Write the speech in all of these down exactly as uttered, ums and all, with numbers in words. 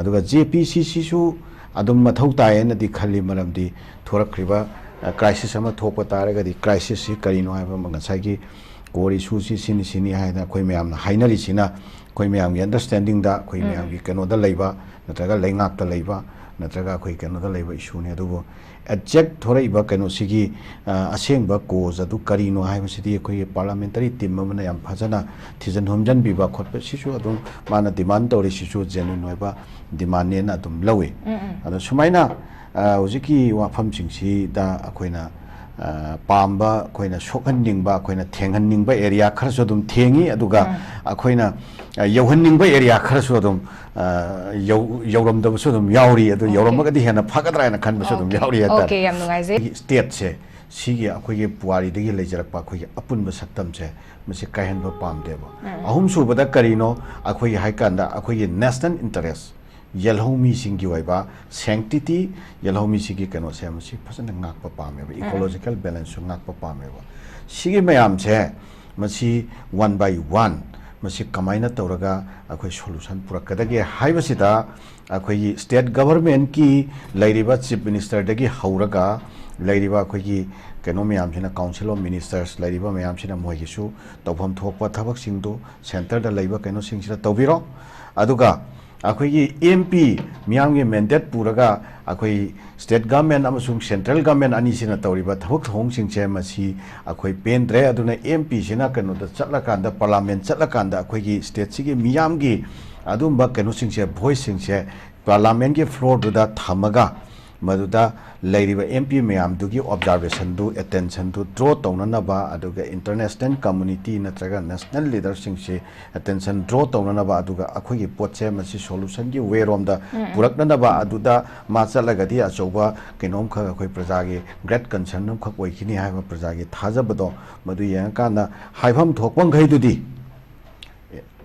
ꯑꯗꯨꯒ ꯖꯦ ꯄꯤ ꯁꯤ ꯁꯤꯁꯨ ꯑꯗꯨꯝ ꯃꯊꯧ ꯇꯥꯏꯌꯦꯅꯗꯤ ꯈꯜꯂꯤ, ꯃꯔꯝꯗꯤ ꯊꯣꯔꯛꯈ꯭ꯔꯤꯕ, ꯑ, crisis ꯑꯃ ꯊꯣꯛꯄ ꯇꯥꯔꯒꯗꯤ, crisis ꯁꯤ ꯀꯔꯤꯅꯣ ꯍꯥꯏꯕ ꯑꯃ, ꯉꯁꯥꯏꯒꯤ core issue ꯁꯤ ꯁꯤꯅꯤ, ꯁꯤꯅꯤ ꯍꯥꯏꯅ ꯑꯩꯈꯣꯏ ꯃꯌꯥꯝꯅ ꯍꯥꯏꯅꯔꯤꯁꯤꯅ, ꯑꯩꯈꯣꯏ ꯃꯌꯥꯝꯒꯤ understanding ꯗ, ꯑꯩꯈꯣꯏ ꯎꯝ꯫ ꯃꯌꯥꯝꯒꯤ ꯀꯩꯅꯣꯗ ꯂꯩꯕ, ꯅꯠꯇ꯭ꯔꯒ ꯂꯩꯉꯥꯛꯇ ꯂꯩꯕ, ꯅꯠꯇ꯭ꯔꯒ ꯑꯩꯈꯣꯏ ꯀꯩꯅꯣꯗ ꯂꯩꯕ issue ꯅꯤ꯫ ꯑꯗꯨꯕꯨ exact ꯊꯣꯔꯛꯏꯕ ꯀꯩꯅꯣꯁꯤꯒꯤ, ꯑ, ꯑꯁꯦꯡꯕ cause ꯑꯗꯨ ꯀꯔꯤꯅꯣ ꯍꯥꯏꯕꯁꯤꯗꯤ ꯑꯩꯈꯣꯏꯒꯤ parliamentary team ꯑꯃꯅ ꯌꯥꯝ ꯐꯖꯅ ꯊꯤꯖꯤꯟ ꯍꯨꯝꯖꯤꯟꯕꯤꯕ ꯈꯣꯠꯄ, ꯁꯤꯁꯨ ꯑꯗꯨꯝ ꯃꯥꯅ demand ꯇꯧꯔꯤꯁꯤꯁꯨ genuine ꯑꯣꯏꯕ demand ꯅꯦꯅ ꯑꯗꯨꯝ ꯂꯧꯏ꯫ ꯎꯝ, ꯎꯝ꯫ ꯑꯗꯣ ꯁꯨꯃꯥꯏꯅ, ꯑ, ꯍꯧꯖꯤꯛꯀꯤ ꯋꯥꯐꯝꯁꯤꯡꯁꯤꯗ ꯑꯩꯈꯣꯏꯅ, ꯑ, ꯄꯥꯝꯕ, ꯑꯩꯈꯣꯏꯅ ꯁꯣꯛꯍꯟꯅꯤꯡꯕ, ꯑꯩꯈꯣꯏꯅ ꯊꯦꯡꯍꯟꯅꯤꯡꯕ area ꯈꯔꯁꯨ ꯑꯗꯨꯝ ꯊꯦꯡꯉꯤ, ꯑꯗꯨꯒ ꯎꯝ꯫ ꯑꯩꯈꯣꯏꯅ, ꯑ, ꯌꯧꯍꯟꯅꯤꯡꯕ area ꯈꯔꯁꯨ ꯑꯗꯨꯝ, ꯑ, ꯌꯧ-, ꯌꯧꯔꯝꯗꯕꯁꯨ ꯑꯗꯨꯝ ꯌꯥꯎꯔꯤ꯫ ꯑꯗꯨ OK꯫ ꯌꯧꯔꯝꯃꯒꯗꯤ ꯍꯦꯟꯅ ꯐꯒꯗ꯭ꯔꯥ ꯍꯥꯏꯅ ꯈꯟꯕꯁꯨ ꯑꯗꯨꯝ OK꯫ ꯌꯥꯎꯔꯤ ꯍꯥꯏꯇꯥꯔꯦ꯫ OK, ꯌꯥꯝ ꯅꯨꯡꯉꯥꯏꯖꯩ꯫ State ꯁꯦ, ꯁꯤꯒꯤ ꯑꯩꯈꯣꯏꯒꯤ ꯄꯨꯋꯥꯔꯤꯗꯒꯤ ꯂꯩꯖꯔꯛꯄ ꯑꯩꯈꯣꯏꯒꯤ ꯑꯄꯨꯟꯕ ꯁꯛꯇꯝꯁꯦ, ꯃꯁꯤ ꯀꯥꯏꯍꯟꯕ ꯄꯥꯝꯗꯦꯕ꯫ ꯎꯝ꯫ ꯑꯍꯨꯝꯁꯨꯕꯗ ꯀꯔꯤꯅꯣ ꯑꯩꯈꯣꯏꯒꯤ ꯍꯥꯏ ꯀꯥꯟꯗ, ꯑꯩꯈꯣꯏꯒꯤ national interest, ꯌꯦꯜꯍꯧꯃꯤꯁꯤꯡꯒꯤ ꯑꯣꯏꯕ sanctity, ꯌꯦꯜꯍꯧꯃꯤꯁꯤꯡꯒꯤ ꯀꯩꯅꯣꯁꯦ, ꯃꯁꯤ ꯐꯖꯅ ꯉꯥꯛꯄ ꯄꯥꯝꯃꯦꯕ, ꯎꯝ꯫ Ecological balance ꯁꯨ ꯉꯥꯛꯄ ꯄꯥꯝꯃꯦꯕ꯫ ꯁꯤꯒꯤ ꯃꯌꯥꯝꯁꯦ, ꯃꯁꯤ one by one, ꯃꯁꯤ ꯀꯃꯥꯏꯅ ꯇꯧꯔꯒ ꯑꯩꯈꯣꯏ solution ꯄꯨꯔꯛꯀꯗꯒꯦ ꯍꯥꯏꯕꯁꯤꯗ, ꯑꯩꯈꯣꯏꯒꯤ state government ꯀꯤ ꯂꯩꯔꯤꯕ Chief Minister ꯗꯒꯤ ꯍꯧꯔꯒ, ꯂꯩꯔꯤꯕ ꯑꯩꯈꯣꯏꯒꯤ ꯀꯩꯅꯣ ꯃꯌꯥꯝꯁꯤꯅ, Council of Ministers ꯂꯩꯔꯤꯕ ꯃꯌꯥꯝꯁꯤꯅ, ꯃꯣꯏꯒꯤꯁꯨ ꯇꯧꯐꯝ ꯊꯣꯛꯄ ꯊꯕꯛꯁꯤꯡꯗꯨ centre ꯗ ꯂꯩꯕ ꯀꯩꯅꯣꯁꯤꯡꯁꯤꯗ ꯇꯧꯕꯤꯔꯣ꯫ ꯑꯗꯨꯒ ꯑꯩꯈꯣꯏꯒꯤ M P, ꯃꯤꯌꯥꯝꯒꯤ mandate ꯄꯨꯔꯒ ꯑꯩꯈꯣꯏ state government ꯑꯃꯁꯨꯡ central government ꯑꯅꯤꯁꯤꯅ ꯇꯧꯔꯤꯕ ꯊꯕꯛ ꯊꯧꯑꯣꯡꯁꯤꯡꯁꯦ, ꯃꯁꯤ ꯑꯩꯈꯣꯏ ꯄꯦꯟꯗ꯭ꯔꯦ꯫ ꯑꯗꯨꯅ M P ꯁꯤꯅ ꯀꯩꯅꯣꯗ ꯆꯠꯂꯀꯥꯟꯗ, parliament ꯆꯠꯂꯀꯥꯟꯗ, ꯑꯩꯈꯣꯏꯒꯤ state ꯁꯤꯒꯤ ꯃꯤꯌꯥꯝꯒꯤ ꯑꯗꯨꯝꯕ ꯀꯩꯅꯣꯁꯤꯡꯁꯦ, voice ꯁꯤꯡꯁꯦ parliament ꯀꯤ floor ꯗꯨꯗ ꯊꯝꯃꯒ, ꯃꯗꯨꯗ ꯂꯩꯔꯤꯕ M P ꯃꯌꯥꯝꯗꯨꯒꯤ observation ꯗꯨ, attention ꯗꯨ draw ꯇꯧꯅꯅꯕ, ꯑꯗꯨꯒ international community ꯅꯠꯇ꯭ꯔꯒ national leader ꯁꯤꯡꯁꯤ attention draw ꯇꯧꯅꯅꯕ, ꯑꯗꯨꯒ ꯑꯩꯈꯣꯏꯒꯤ ꯄꯣꯠꯁꯦ ꯃꯁꯤ solution ꯒꯤ way ꯔꯣꯝꯗ ꯎꯝ, ꯎꯝ꯫ ꯄꯨꯔꯛꯅꯅꯕ, ꯑꯗꯨꯗ ꯃꯥ ꯆꯠꯂꯒꯗꯤ ꯑꯆꯧꯕ ꯀꯩꯅꯣꯝꯈꯛ, ꯑꯩꯈꯣꯏ ꯄ꯭ꯔꯖꯥꯒꯤ great concern ꯑꯃꯈꯛ ꯑꯣꯏꯈꯤꯅꯤ ꯍꯥꯏꯕ ꯄ꯭ꯔꯖꯥꯒꯤ ꯊꯥꯖꯕꯗꯣ, ꯃꯗꯨ ꯌꯦꯡꯉꯀꯥꯟꯗ ꯍꯥꯏꯐꯝ ꯊꯣꯛꯄ ꯃꯈꯩꯗꯨꯗꯤ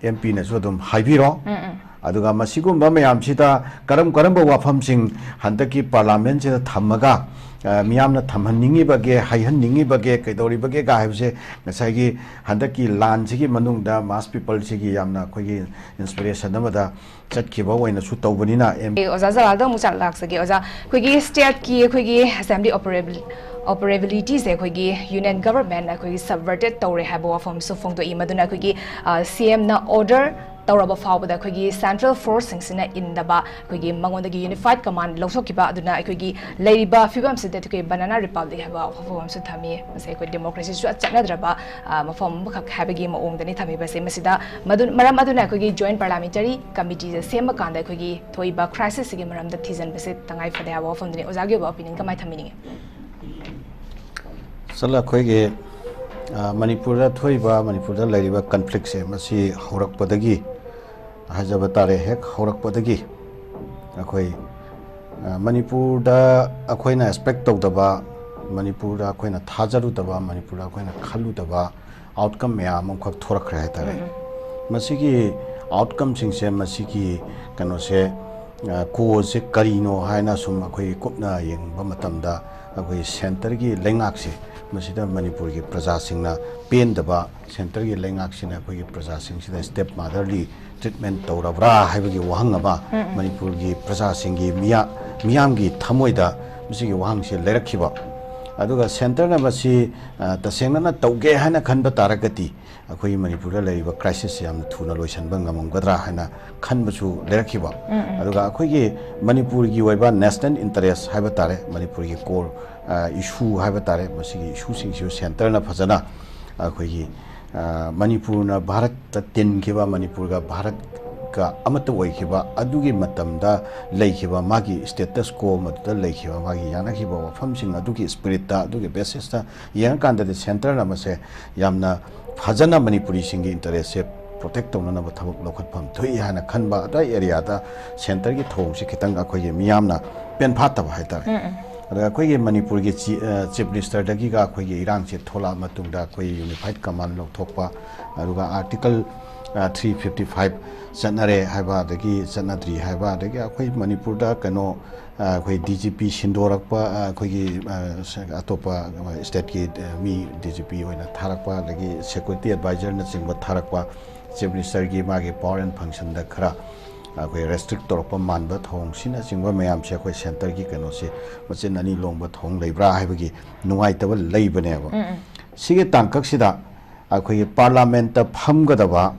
M P ꯅꯁꯨ ꯑꯗꯨꯝ ꯍꯥꯏꯕꯤꯔꯣ꯫ ꯎꯝ, ꯎꯝ꯫ ꯑꯗꯨꯒ ꯃꯁꯤꯒꯨꯝꯕ ꯃꯌꯥꯝꯁꯤꯗ ꯀꯔꯝ ꯀꯔꯝꯕ ꯋꯥꯐꯝꯁꯤꯡ ꯍꯟꯗꯛꯀꯤ ꯄꯥꯔꯂꯥꯃꯦꯟꯁꯤꯗ ꯊꯝꯃꯒ, ꯑ, ꯃꯤꯌꯥꯝꯅ ꯊꯝꯍꯟꯅꯤꯡꯉꯤꯕꯒꯦ, ꯍꯥꯏꯍꯟꯅꯤꯡꯉꯤꯕꯒꯦ, ꯀꯩꯗꯧꯔꯤꯕꯒꯦꯒ ꯍꯥꯏꯕꯁꯦ ꯉꯁꯥꯏꯒꯤ ꯍꯟꯗꯛꯀꯤ ꯂꯥꯟꯁꯤꯒꯤ ꯃꯅꯨꯡꯗ ꯃꯥꯁ ꯄꯤꯄꯜꯁꯤꯒꯤ ꯌꯥꯝꯅ ꯑꯩꯈꯣꯏꯒꯤ ꯏꯟꯁꯄꯤꯔꯦꯁꯟ ꯑꯃꯗ ꯆꯠꯈꯤꯕ ꯑꯣꯏꯅꯁꯨ ꯇꯧꯕꯅꯤꯅ, ꯑꯦꯝ ꯑꯣꯖꯥ ꯖꯂꯥꯜꯗ ꯑꯃꯨꯛ ꯆꯥꯛ ꯂꯥꯛꯆꯒꯦ꯫ ꯑꯣꯖꯥ, ꯑꯩꯈꯣꯏꯒꯤ ꯁ꯭ꯇꯦꯠꯀꯤ ꯑꯩꯈꯣꯏꯒꯤ ꯑꯦꯁꯦꯝꯕ꯭ꯂꯤ ꯑꯣꯄꯔꯦꯕꯤꯂꯤꯇꯤꯁꯦ ꯑꯩꯈꯣꯏꯒꯤ ꯌꯨꯅꯤꯌꯟ ꯒꯚꯔꯟꯃꯦꯟꯅ ꯑꯩꯈꯣꯏꯒꯤ ꯁꯕꯚꯔꯇꯦꯠ ꯇꯧꯔꯦ ꯍꯥꯏꯕ ꯋꯥꯐꯝꯁꯨ ꯐꯣꯡꯗꯣꯛꯏ꯫ ꯃꯗꯨꯅ ꯑꯩꯈꯣꯏꯒꯤ, ꯑ, ꯁꯤ ꯑꯦꯝꯅ ꯑꯣꯔꯗꯔ ꯇꯧꯔꯕ ꯐꯥꯎꯕꯗ ꯑꯩꯈꯣꯏꯒꯤ ꯁꯦꯟꯇ꯭ꯔꯦꯜ ꯐꯣꯔꯁꯁꯤꯡꯁꯤꯅ ꯏꯟꯗꯕ, ꯑꯩꯈꯣꯏꯒꯤ ꯃꯉꯣꯟꯗꯒꯤ ꯌꯨꯅꯤꯐꯥꯏꯠ ꯀꯃꯥꯟ ꯂꯧꯊꯣꯛꯈꯤꯕ, ꯑꯗꯨꯅ ꯑꯩꯈꯣꯏꯒꯤ ꯂꯩꯔꯤꯕ ꯐꯤꯕꯝꯁꯤꯗ ꯑꯩꯈꯣꯏ ꯕꯅꯥꯅꯥ ꯔꯤꯄꯕ꯭ꯂꯤꯛ ꯍꯥꯏꯕ ꯋꯥꯐꯝ ꯑꯃꯁꯨ ꯊꯝꯃꯤ꯫ ꯃꯁꯤ ꯑꯩꯈꯣꯏ ꯗꯦꯃꯣꯀ꯭ꯔꯦꯁꯤꯁꯨ ꯆꯠꯅꯗ꯭ꯔꯕ, ꯑ, ꯃꯐꯝ ꯑꯃꯈꯛ ꯍꯥꯏꯕꯒꯤ ꯃꯑꯣꯡꯗꯅꯤ ꯊꯝꯃꯤꯕꯁꯦ꯫ ꯃꯁꯤꯗ ꯃꯗꯨ-, ꯃꯔꯝ ꯑꯗꯨꯅ ꯑꯩꯈꯣꯏꯒꯤ ꯖꯣꯏꯟꯠ ꯄꯥꯔꯂꯥꯃꯦꯟꯇꯔꯤ ꯀꯃꯤꯇꯤꯁꯦ ꯁꯦꯝꯕ ꯀꯥꯟꯗ ꯑꯩꯈꯣꯏꯒꯤ ꯊꯣꯛꯏꯕ ꯀ꯭ꯔꯥꯏꯁꯤꯁꯁꯤꯒꯤ ꯃꯔꯝꯗ ꯊꯤꯖꯤꯟꯕꯁꯦ ꯇꯉꯥꯏ ꯐꯗꯦ ꯍꯥꯏꯕ ꯋꯥꯐꯝꯗꯨꯅꯤ꯫ ꯑꯣꯖꯥꯒꯤ ꯑꯣꯏꯕ ꯑꯣꯄꯤꯅꯤꯌꯟ ꯀꯃꯥꯏꯅ ꯊꯝꯕꯤꯅꯤꯡꯉꯤ? ꯆꯠꯂ ꯑꯩꯈꯣꯏꯒꯤ, ꯑ, ꯃꯅꯤꯄꯨꯔꯗ ꯊꯣꯛꯏꯕ, ꯃꯅꯤꯄꯨꯔꯗ ꯂꯩꯔꯤꯕ ꯀꯟꯐ꯭ꯂꯤꯛꯁꯦ, ꯃꯁꯤ ꯍꯧꯔꯛꯄꯗꯒꯤ ꯍꯥꯏꯖꯕ ꯇꯥꯔꯦ, ꯍꯦꯛ ꯍꯧꯔꯛꯄꯗꯒꯤ ꯑꯩꯈꯣꯏ, ꯑ, ꯃꯅꯤꯄꯨꯔꯗ ꯑꯩꯈꯣꯏꯅ ꯑꯦꯛꯁꯄꯦꯛ ꯇꯧꯗꯕ, ꯃꯅꯤꯄꯨꯔꯗ ꯑꯩꯈꯣꯏꯅ ꯊꯥꯖꯔꯨꯗꯕ, ꯃꯅꯤꯄꯨꯔꯗ ꯑꯩꯈꯣꯏꯅ ꯈꯜꯂꯨꯗꯕ ꯑꯥꯎꯠꯀꯝ ꯃꯌꯥꯝ ꯑꯃꯈꯛ ꯊꯣꯔꯛꯈ꯭ꯔꯦ ꯍꯥꯏꯇꯥꯔꯦ꯫ ꯎꯝ꯫ ꯃꯁꯤꯒꯤ ꯑꯥꯎꯠꯀꯝꯁꯤꯡꯁꯦ, ꯃꯁꯤꯒꯤ ꯀꯩꯅꯣꯁꯦ, ꯑ, ꯀꯣꯖꯁꯦ ꯀꯔꯤꯅꯣ ꯍꯥꯏꯅ ꯁꯨꯝ ꯑꯩꯈꯣꯏ ꯀꯨꯞꯅ ꯌꯦꯡꯕ ꯃꯇꯝꯗ, ꯑꯩꯈꯣꯏ ꯁꯦꯟꯇꯔꯒꯤ ꯂꯩꯉꯥꯛꯁꯦ, ꯃꯁꯤꯗ ꯃꯅꯤꯄꯨꯔꯒꯤ ꯄ꯭ꯔꯖꯥꯁꯤꯡꯅ ꯄꯦꯟꯗꯕ, ꯁꯦꯟꯇꯔꯒꯤ ꯂꯩꯉꯥꯛꯁꯤꯅ ꯑꯩꯈꯣꯏꯒꯤ ꯄ꯭ꯔꯖꯥꯁꯤꯡꯁꯤꯗ ꯁ꯭ꯇꯦꯞ ꯃꯥꯗꯔꯂꯤ ꯇ꯭ꯔꯤꯠꯃꯦꯟ ꯇꯧꯔꯕ꯭ꯔꯥ ꯍꯥꯏꯕꯒꯤ ꯋꯥꯍꯪ ꯑꯃ ꯎꯝ, ꯎꯝ꯫ ꯃꯅꯤꯄꯨꯔꯒꯤ ꯄ꯭ꯔꯖꯥꯁꯤꯡꯒꯤ ꯃꯤꯌꯥ-, ꯃꯤꯌꯥꯝꯒꯤ ꯊꯃꯣꯏꯗ ꯃꯁꯤꯒꯤ ꯋꯥꯍꯪꯁꯤ ꯂꯩꯔꯛꯈꯤꯕ꯫ ꯑꯗꯨꯒ ꯁꯦꯟꯇꯔꯅ ꯃꯁꯤ, ꯑ, ꯇꯁꯦꯡꯅꯅ ꯇꯧꯒꯦ ꯍꯥꯏꯅ ꯈꯟꯕ ꯇꯥꯔꯒꯗꯤ, ꯑꯩꯈꯣꯏꯒꯤ ꯃꯅꯤꯄꯨꯔꯗ ꯂꯩꯔꯤꯕ ꯀ꯭ꯔꯥꯏꯁꯤꯁꯁꯦ ꯌꯥꯝꯅ ꯊꯨꯅ ꯂꯣꯏꯁꯤꯟꯕ ꯉꯝꯃꯝꯒꯗ꯭ꯔꯥ ꯍꯥꯏꯅ ꯈꯟꯕꯁꯨ ꯂꯩꯔꯛꯈꯤꯕ꯫ ꯎꯝ, ꯎꯝ꯫ ꯑꯗꯨꯒ ꯑꯩꯈꯣꯏꯒꯤ ꯃꯅꯤꯄꯨꯔꯒꯤ ꯑꯣꯏꯕ ꯅꯦꯁꯅꯦꯜ ꯏꯟꯇꯔꯦꯁ ꯍꯥꯏꯕ ꯇꯥꯔꯦ, ꯃꯅꯤꯄꯨꯔꯒꯤ ꯀꯣꯔ, ꯑ, ꯏꯁꯨ ꯍꯥꯏꯕ ꯇꯥꯔꯦ, ꯃꯁꯤꯒꯤ ꯏꯁꯨꯁꯤꯡꯁꯤꯁꯨ ꯁꯦꯟꯇꯔꯅ ꯐꯖꯅ ꯑꯩꯈꯣꯏꯒꯤ, ꯑ, ꯃꯅꯤꯄꯨꯔꯅ ꯚꯥꯔꯠꯇ ꯇꯤꯟꯈꯤꯕ, ꯃꯅꯤꯄꯨꯔꯒ ꯚꯥꯔꯠꯀ ꯑꯃꯠꯇ ꯑꯣꯏꯈꯤꯕ ꯑꯗꯨꯒꯤ ꯃꯇꯝꯗ ꯂꯩꯈꯤꯕ ꯃꯥꯒꯤ ꯁ꯭ꯇꯦꯇꯁ ꯀꯣ, ꯃꯗꯨꯗ ꯂꯩꯈꯤꯕ ꯃꯥꯒꯤ ꯌꯥꯅꯈꯤꯕ ꯋꯥꯐꯝꯁꯤꯡ ꯑꯗꯨꯒꯤ ꯁ꯭ꯄꯤꯔꯤꯠꯇ, ꯑꯗꯨꯒꯤ ꯕꯦꯁꯤꯁꯇ ꯌꯦꯡꯉꯀꯥꯟꯗꯗꯤ ꯁꯦꯟꯇꯔꯅ ꯃꯁꯦ ꯌꯥꯝꯅ ꯐꯖꯅ ꯃꯅꯤꯄꯨꯔꯤꯁꯤꯡꯒꯤ ꯏꯟꯇꯔꯦꯁꯁꯦ ꯄ꯭ꯔꯣꯇꯦꯛ ꯇꯧꯅꯅꯕ ꯊꯕꯛ ꯂꯧꯈꯠꯐꯝ ꯊꯣꯛꯏ ꯍꯥꯏꯅ ꯈꯟꯕ, ꯑꯗꯨꯋꯥꯏ ꯑꯦꯔꯤꯌꯥꯗ ꯁꯦꯟꯇꯔꯒꯤ ꯊꯧꯑꯣꯡꯁꯦ ꯈꯤꯇꯪ ꯑꯩꯈꯣꯏꯒꯤ ꯃꯤꯌꯥꯝꯅ ꯄꯦꯟꯐꯥꯠꯇꯕ ꯍꯥꯏꯇꯥꯔꯦ꯫ ꯎꯝ, ꯎꯝ꯫ ꯑꯗ ꯑꯩꯈꯣꯏꯒꯤ ꯃꯅꯤꯄꯨꯔꯒꯤ ꯆꯤ-, ꯑ, ꯆꯤꯐ ꯃꯤꯅꯤꯁꯇꯔꯗꯒꯤꯒ ꯑꯩꯈꯣꯏꯒꯤ ꯏꯔꯥꯡꯁꯦ ꯊꯣꯛꯂꯛꯑ ꯃꯇꯨꯡꯗ ꯑꯩꯈꯣꯏ ꯌꯨꯅꯤꯐꯥꯏꯠ ꯀꯃꯥꯟ ꯂꯧꯊꯣꯛꯄ, ꯑꯗꯨꯒ ꯑꯥꯔꯇꯤꯀꯜ ꯊ꯭ꯔꯤ ꯐꯤꯐꯇꯤ ꯐꯥꯏꯚ ꯆꯠꯅꯔꯦ ꯍꯥꯏꯕ, ꯑꯗꯒꯤ ꯆꯠꯅꯗ꯭ꯔꯤ ꯍꯥꯏꯕ, ꯑꯗꯒꯤ ꯑꯩꯈꯣꯏ ꯃꯅꯤꯄꯨꯔꯗ ꯀꯩꯅꯣ, ꯑ, ꯑꯩꯈꯣꯏ ꯗꯤ ꯖꯤ ꯄꯤ ꯁꯤꯟꯗꯣꯔꯛꯄ, ꯑ, ꯑꯩꯈꯣꯏꯒꯤ, ꯑ, ꯁ-, ꯑꯇꯣꯞꯄ ꯁ꯭ꯇꯦꯠꯀꯤ, ꯑ, ꯃꯤ ꯗꯤ ꯖꯤ ꯄꯤ ꯑꯣꯏꯅ ꯊꯥꯔꯛꯄ, ꯑꯗꯒꯤ ꯁꯦꯀ꯭ꯌꯨꯔꯤꯇꯤ ꯑꯦꯗꯚꯥꯏꯖꯔꯅꯆꯤꯡꯕ ꯊꯥꯔꯛꯄ, ꯆꯤꯐ ꯃꯤꯅꯤꯁꯇꯔꯒꯤ ꯃꯥꯒꯤ ꯄꯥꯋꯔ ꯑꯦꯟ ꯐꯪꯁꯟꯗ ꯈꯔ ꯑꯩꯈꯣꯏ ꯔꯦꯁꯇ꯭ꯔꯤꯛ ꯇꯧꯔꯛꯄ ꯃꯥꯟꯕ ꯊꯧꯑꯣꯡꯁꯤꯅꯆꯤꯡꯕ ꯃꯌꯥꯝꯁꯦ ꯑꯩꯈꯣꯏ ꯁꯦꯟꯇꯔꯒꯤ ꯀꯩꯅꯣꯁꯦ ꯃꯆꯤꯟ ꯑꯅꯤ ꯂꯣꯡꯕ ꯊꯧꯑꯣꯡ ꯂꯩꯕ꯭ꯔꯥ ꯍꯥꯏꯕꯒꯤ ꯅꯨꯡꯉꯥꯏꯇꯕ ꯂꯩꯕꯅꯦꯕ꯫ ꯎꯝ, ꯎꯝ꯫ ꯁꯤꯒꯤ ꯇꯥꯡꯀꯛꯁꯤꯗ ꯑꯩꯈꯣꯏꯒꯤ ꯄꯥꯔꯂꯥꯃꯦꯟꯠꯇ ꯐꯝꯒꯗꯕ,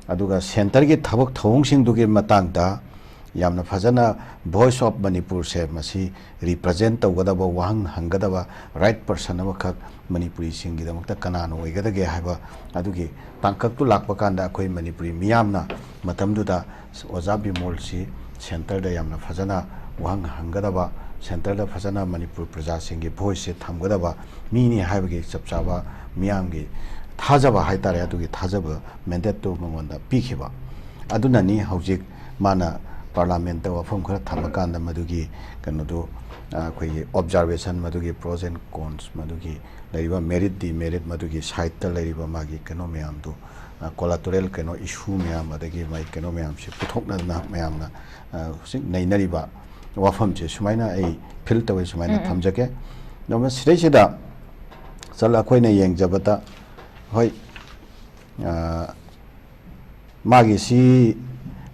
ꯑꯗꯨꯒ ꯁꯦꯟꯇꯔꯒꯤ ꯊꯕꯛ ꯊꯧꯑꯣꯡꯁꯤꯡꯗꯨꯒꯤ ꯃꯇꯥꯡꯗ ꯌꯥꯝꯅ ꯐꯖꯅ Voice of Manipurꯁꯦ ꯃꯁꯤ ꯔꯤꯄ꯭ꯔꯖꯦꯟ ꯇꯧꯒꯗꯕ, ꯋꯥꯍꯪ ꯍꯪꯒꯗꯕ ꯔꯥꯏꯠ ꯄꯔꯁꯟ ꯑꯃꯈꯛ ꯃꯅꯤꯄꯨꯔꯤꯁꯤꯡꯒꯤꯗꯃꯛꯇ ꯀꯅꯥꯅ ꯑꯣꯏꯒꯗꯒꯦ ꯍꯥꯏꯕ ꯑꯗꯨꯒꯤ ꯇꯥꯡꯀꯛꯇꯨ ꯂꯥꯛꯄ ꯀꯥꯟꯗ ꯑꯩꯈꯣꯏ ꯃꯅꯤꯄꯨꯔꯤ ꯃꯤꯌꯥꯝꯅ ꯃꯇꯝꯗꯨꯗ ꯑꯣꯖꯥ ꯕꯤꯃꯣꯜꯁꯤ ꯁꯦꯟꯇꯔꯗ ꯌꯥꯝꯅ ꯐꯖꯅ ꯋꯥꯍꯪ ꯍꯪꯒꯗꯕ, ꯁꯦꯟꯇꯔꯗ ꯐꯖꯅ ꯃꯅꯤꯄꯨꯔ ꯄ꯭ꯔꯖꯥꯁꯤꯡꯒꯤ ꯚꯣꯏꯁꯁꯦ ꯊꯝꯒꯗꯕ ꯃꯤꯅꯤ ꯍꯥꯏꯕꯒꯤ ꯆꯞ ꯆꯥꯕ ꯃꯤꯌꯥꯝꯒꯤ ꯊꯥꯖꯕ ꯍꯥꯏꯇꯥꯔꯦ, ꯑꯗꯨꯒꯤ ꯊꯥꯖꯕ ꯃꯦꯟꯗꯦꯠꯇꯨ ꯃꯉꯣꯟꯗ ꯄꯤꯈꯤꯕ꯫ ꯑꯗꯨꯅꯅꯤ ꯍꯧꯖꯤꯛ ꯃꯥꯅ ꯄꯥꯔꯂꯥꯃꯦꯟꯠꯇ ꯋꯥꯐꯝ ꯈꯔ ꯊꯝꯃꯀꯥꯟꯗ ꯃꯗꯨꯒꯤ ꯀꯩꯅꯣꯗꯨ, ꯑ, ꯑꯩꯈꯣꯏꯒꯤ ꯑꯣꯕꯖꯥꯔꯕꯦꯁꯟ, ꯃꯗꯨꯒꯤ ꯄ꯭ꯔꯣꯁ ꯑꯦꯟ ꯀꯣꯟꯁ, ꯃꯗꯨꯒꯤ ꯂꯩꯔꯤꯕ ꯃꯦꯔꯤꯠ ꯗꯤꯃꯦꯔꯤꯠ, ꯃꯗꯨꯒꯤ ꯁꯥꯏꯠꯇ ꯂꯩꯔꯤꯕ ꯃꯥꯒꯤ ꯀꯩꯅꯣ ꯃꯌꯥꯝꯗꯨ, ꯑ, ꯀꯣꯂꯥꯇꯣꯔꯦꯜ ꯀꯩꯅꯣ ꯏꯁꯨ ꯃꯌꯥꯝ, ꯑꯗꯒꯤ ꯃꯥꯒꯤ ꯀꯩꯅꯣ ꯃꯌꯥꯝꯁꯦ ꯄꯨꯊꯣꯛꯅꯗꯅ ꯃꯌꯥꯝꯅ, ꯑ, ꯍꯧꯖꯤꯛ ꯅꯩꯅꯔꯤꯕ ꯋꯥꯐꯝꯁꯦ ꯁꯨꯃꯥꯏꯅ ꯑꯩ ꯐꯤꯜ ꯇꯧꯋꯦ, ꯁꯨꯃꯥꯏꯅ ꯎꯝ, ꯎꯝ꯫ ꯊꯝꯖꯒꯦ꯫ ꯑꯗꯨꯒ ꯁꯤꯗꯩꯁꯤꯗ ꯆꯠꯂ ꯑꯩꯈꯣꯏꯅ ꯌꯦꯡꯖꯕꯗ, ꯍꯣꯏ, ꯑ, ꯃꯥꯒꯤꯁꯤ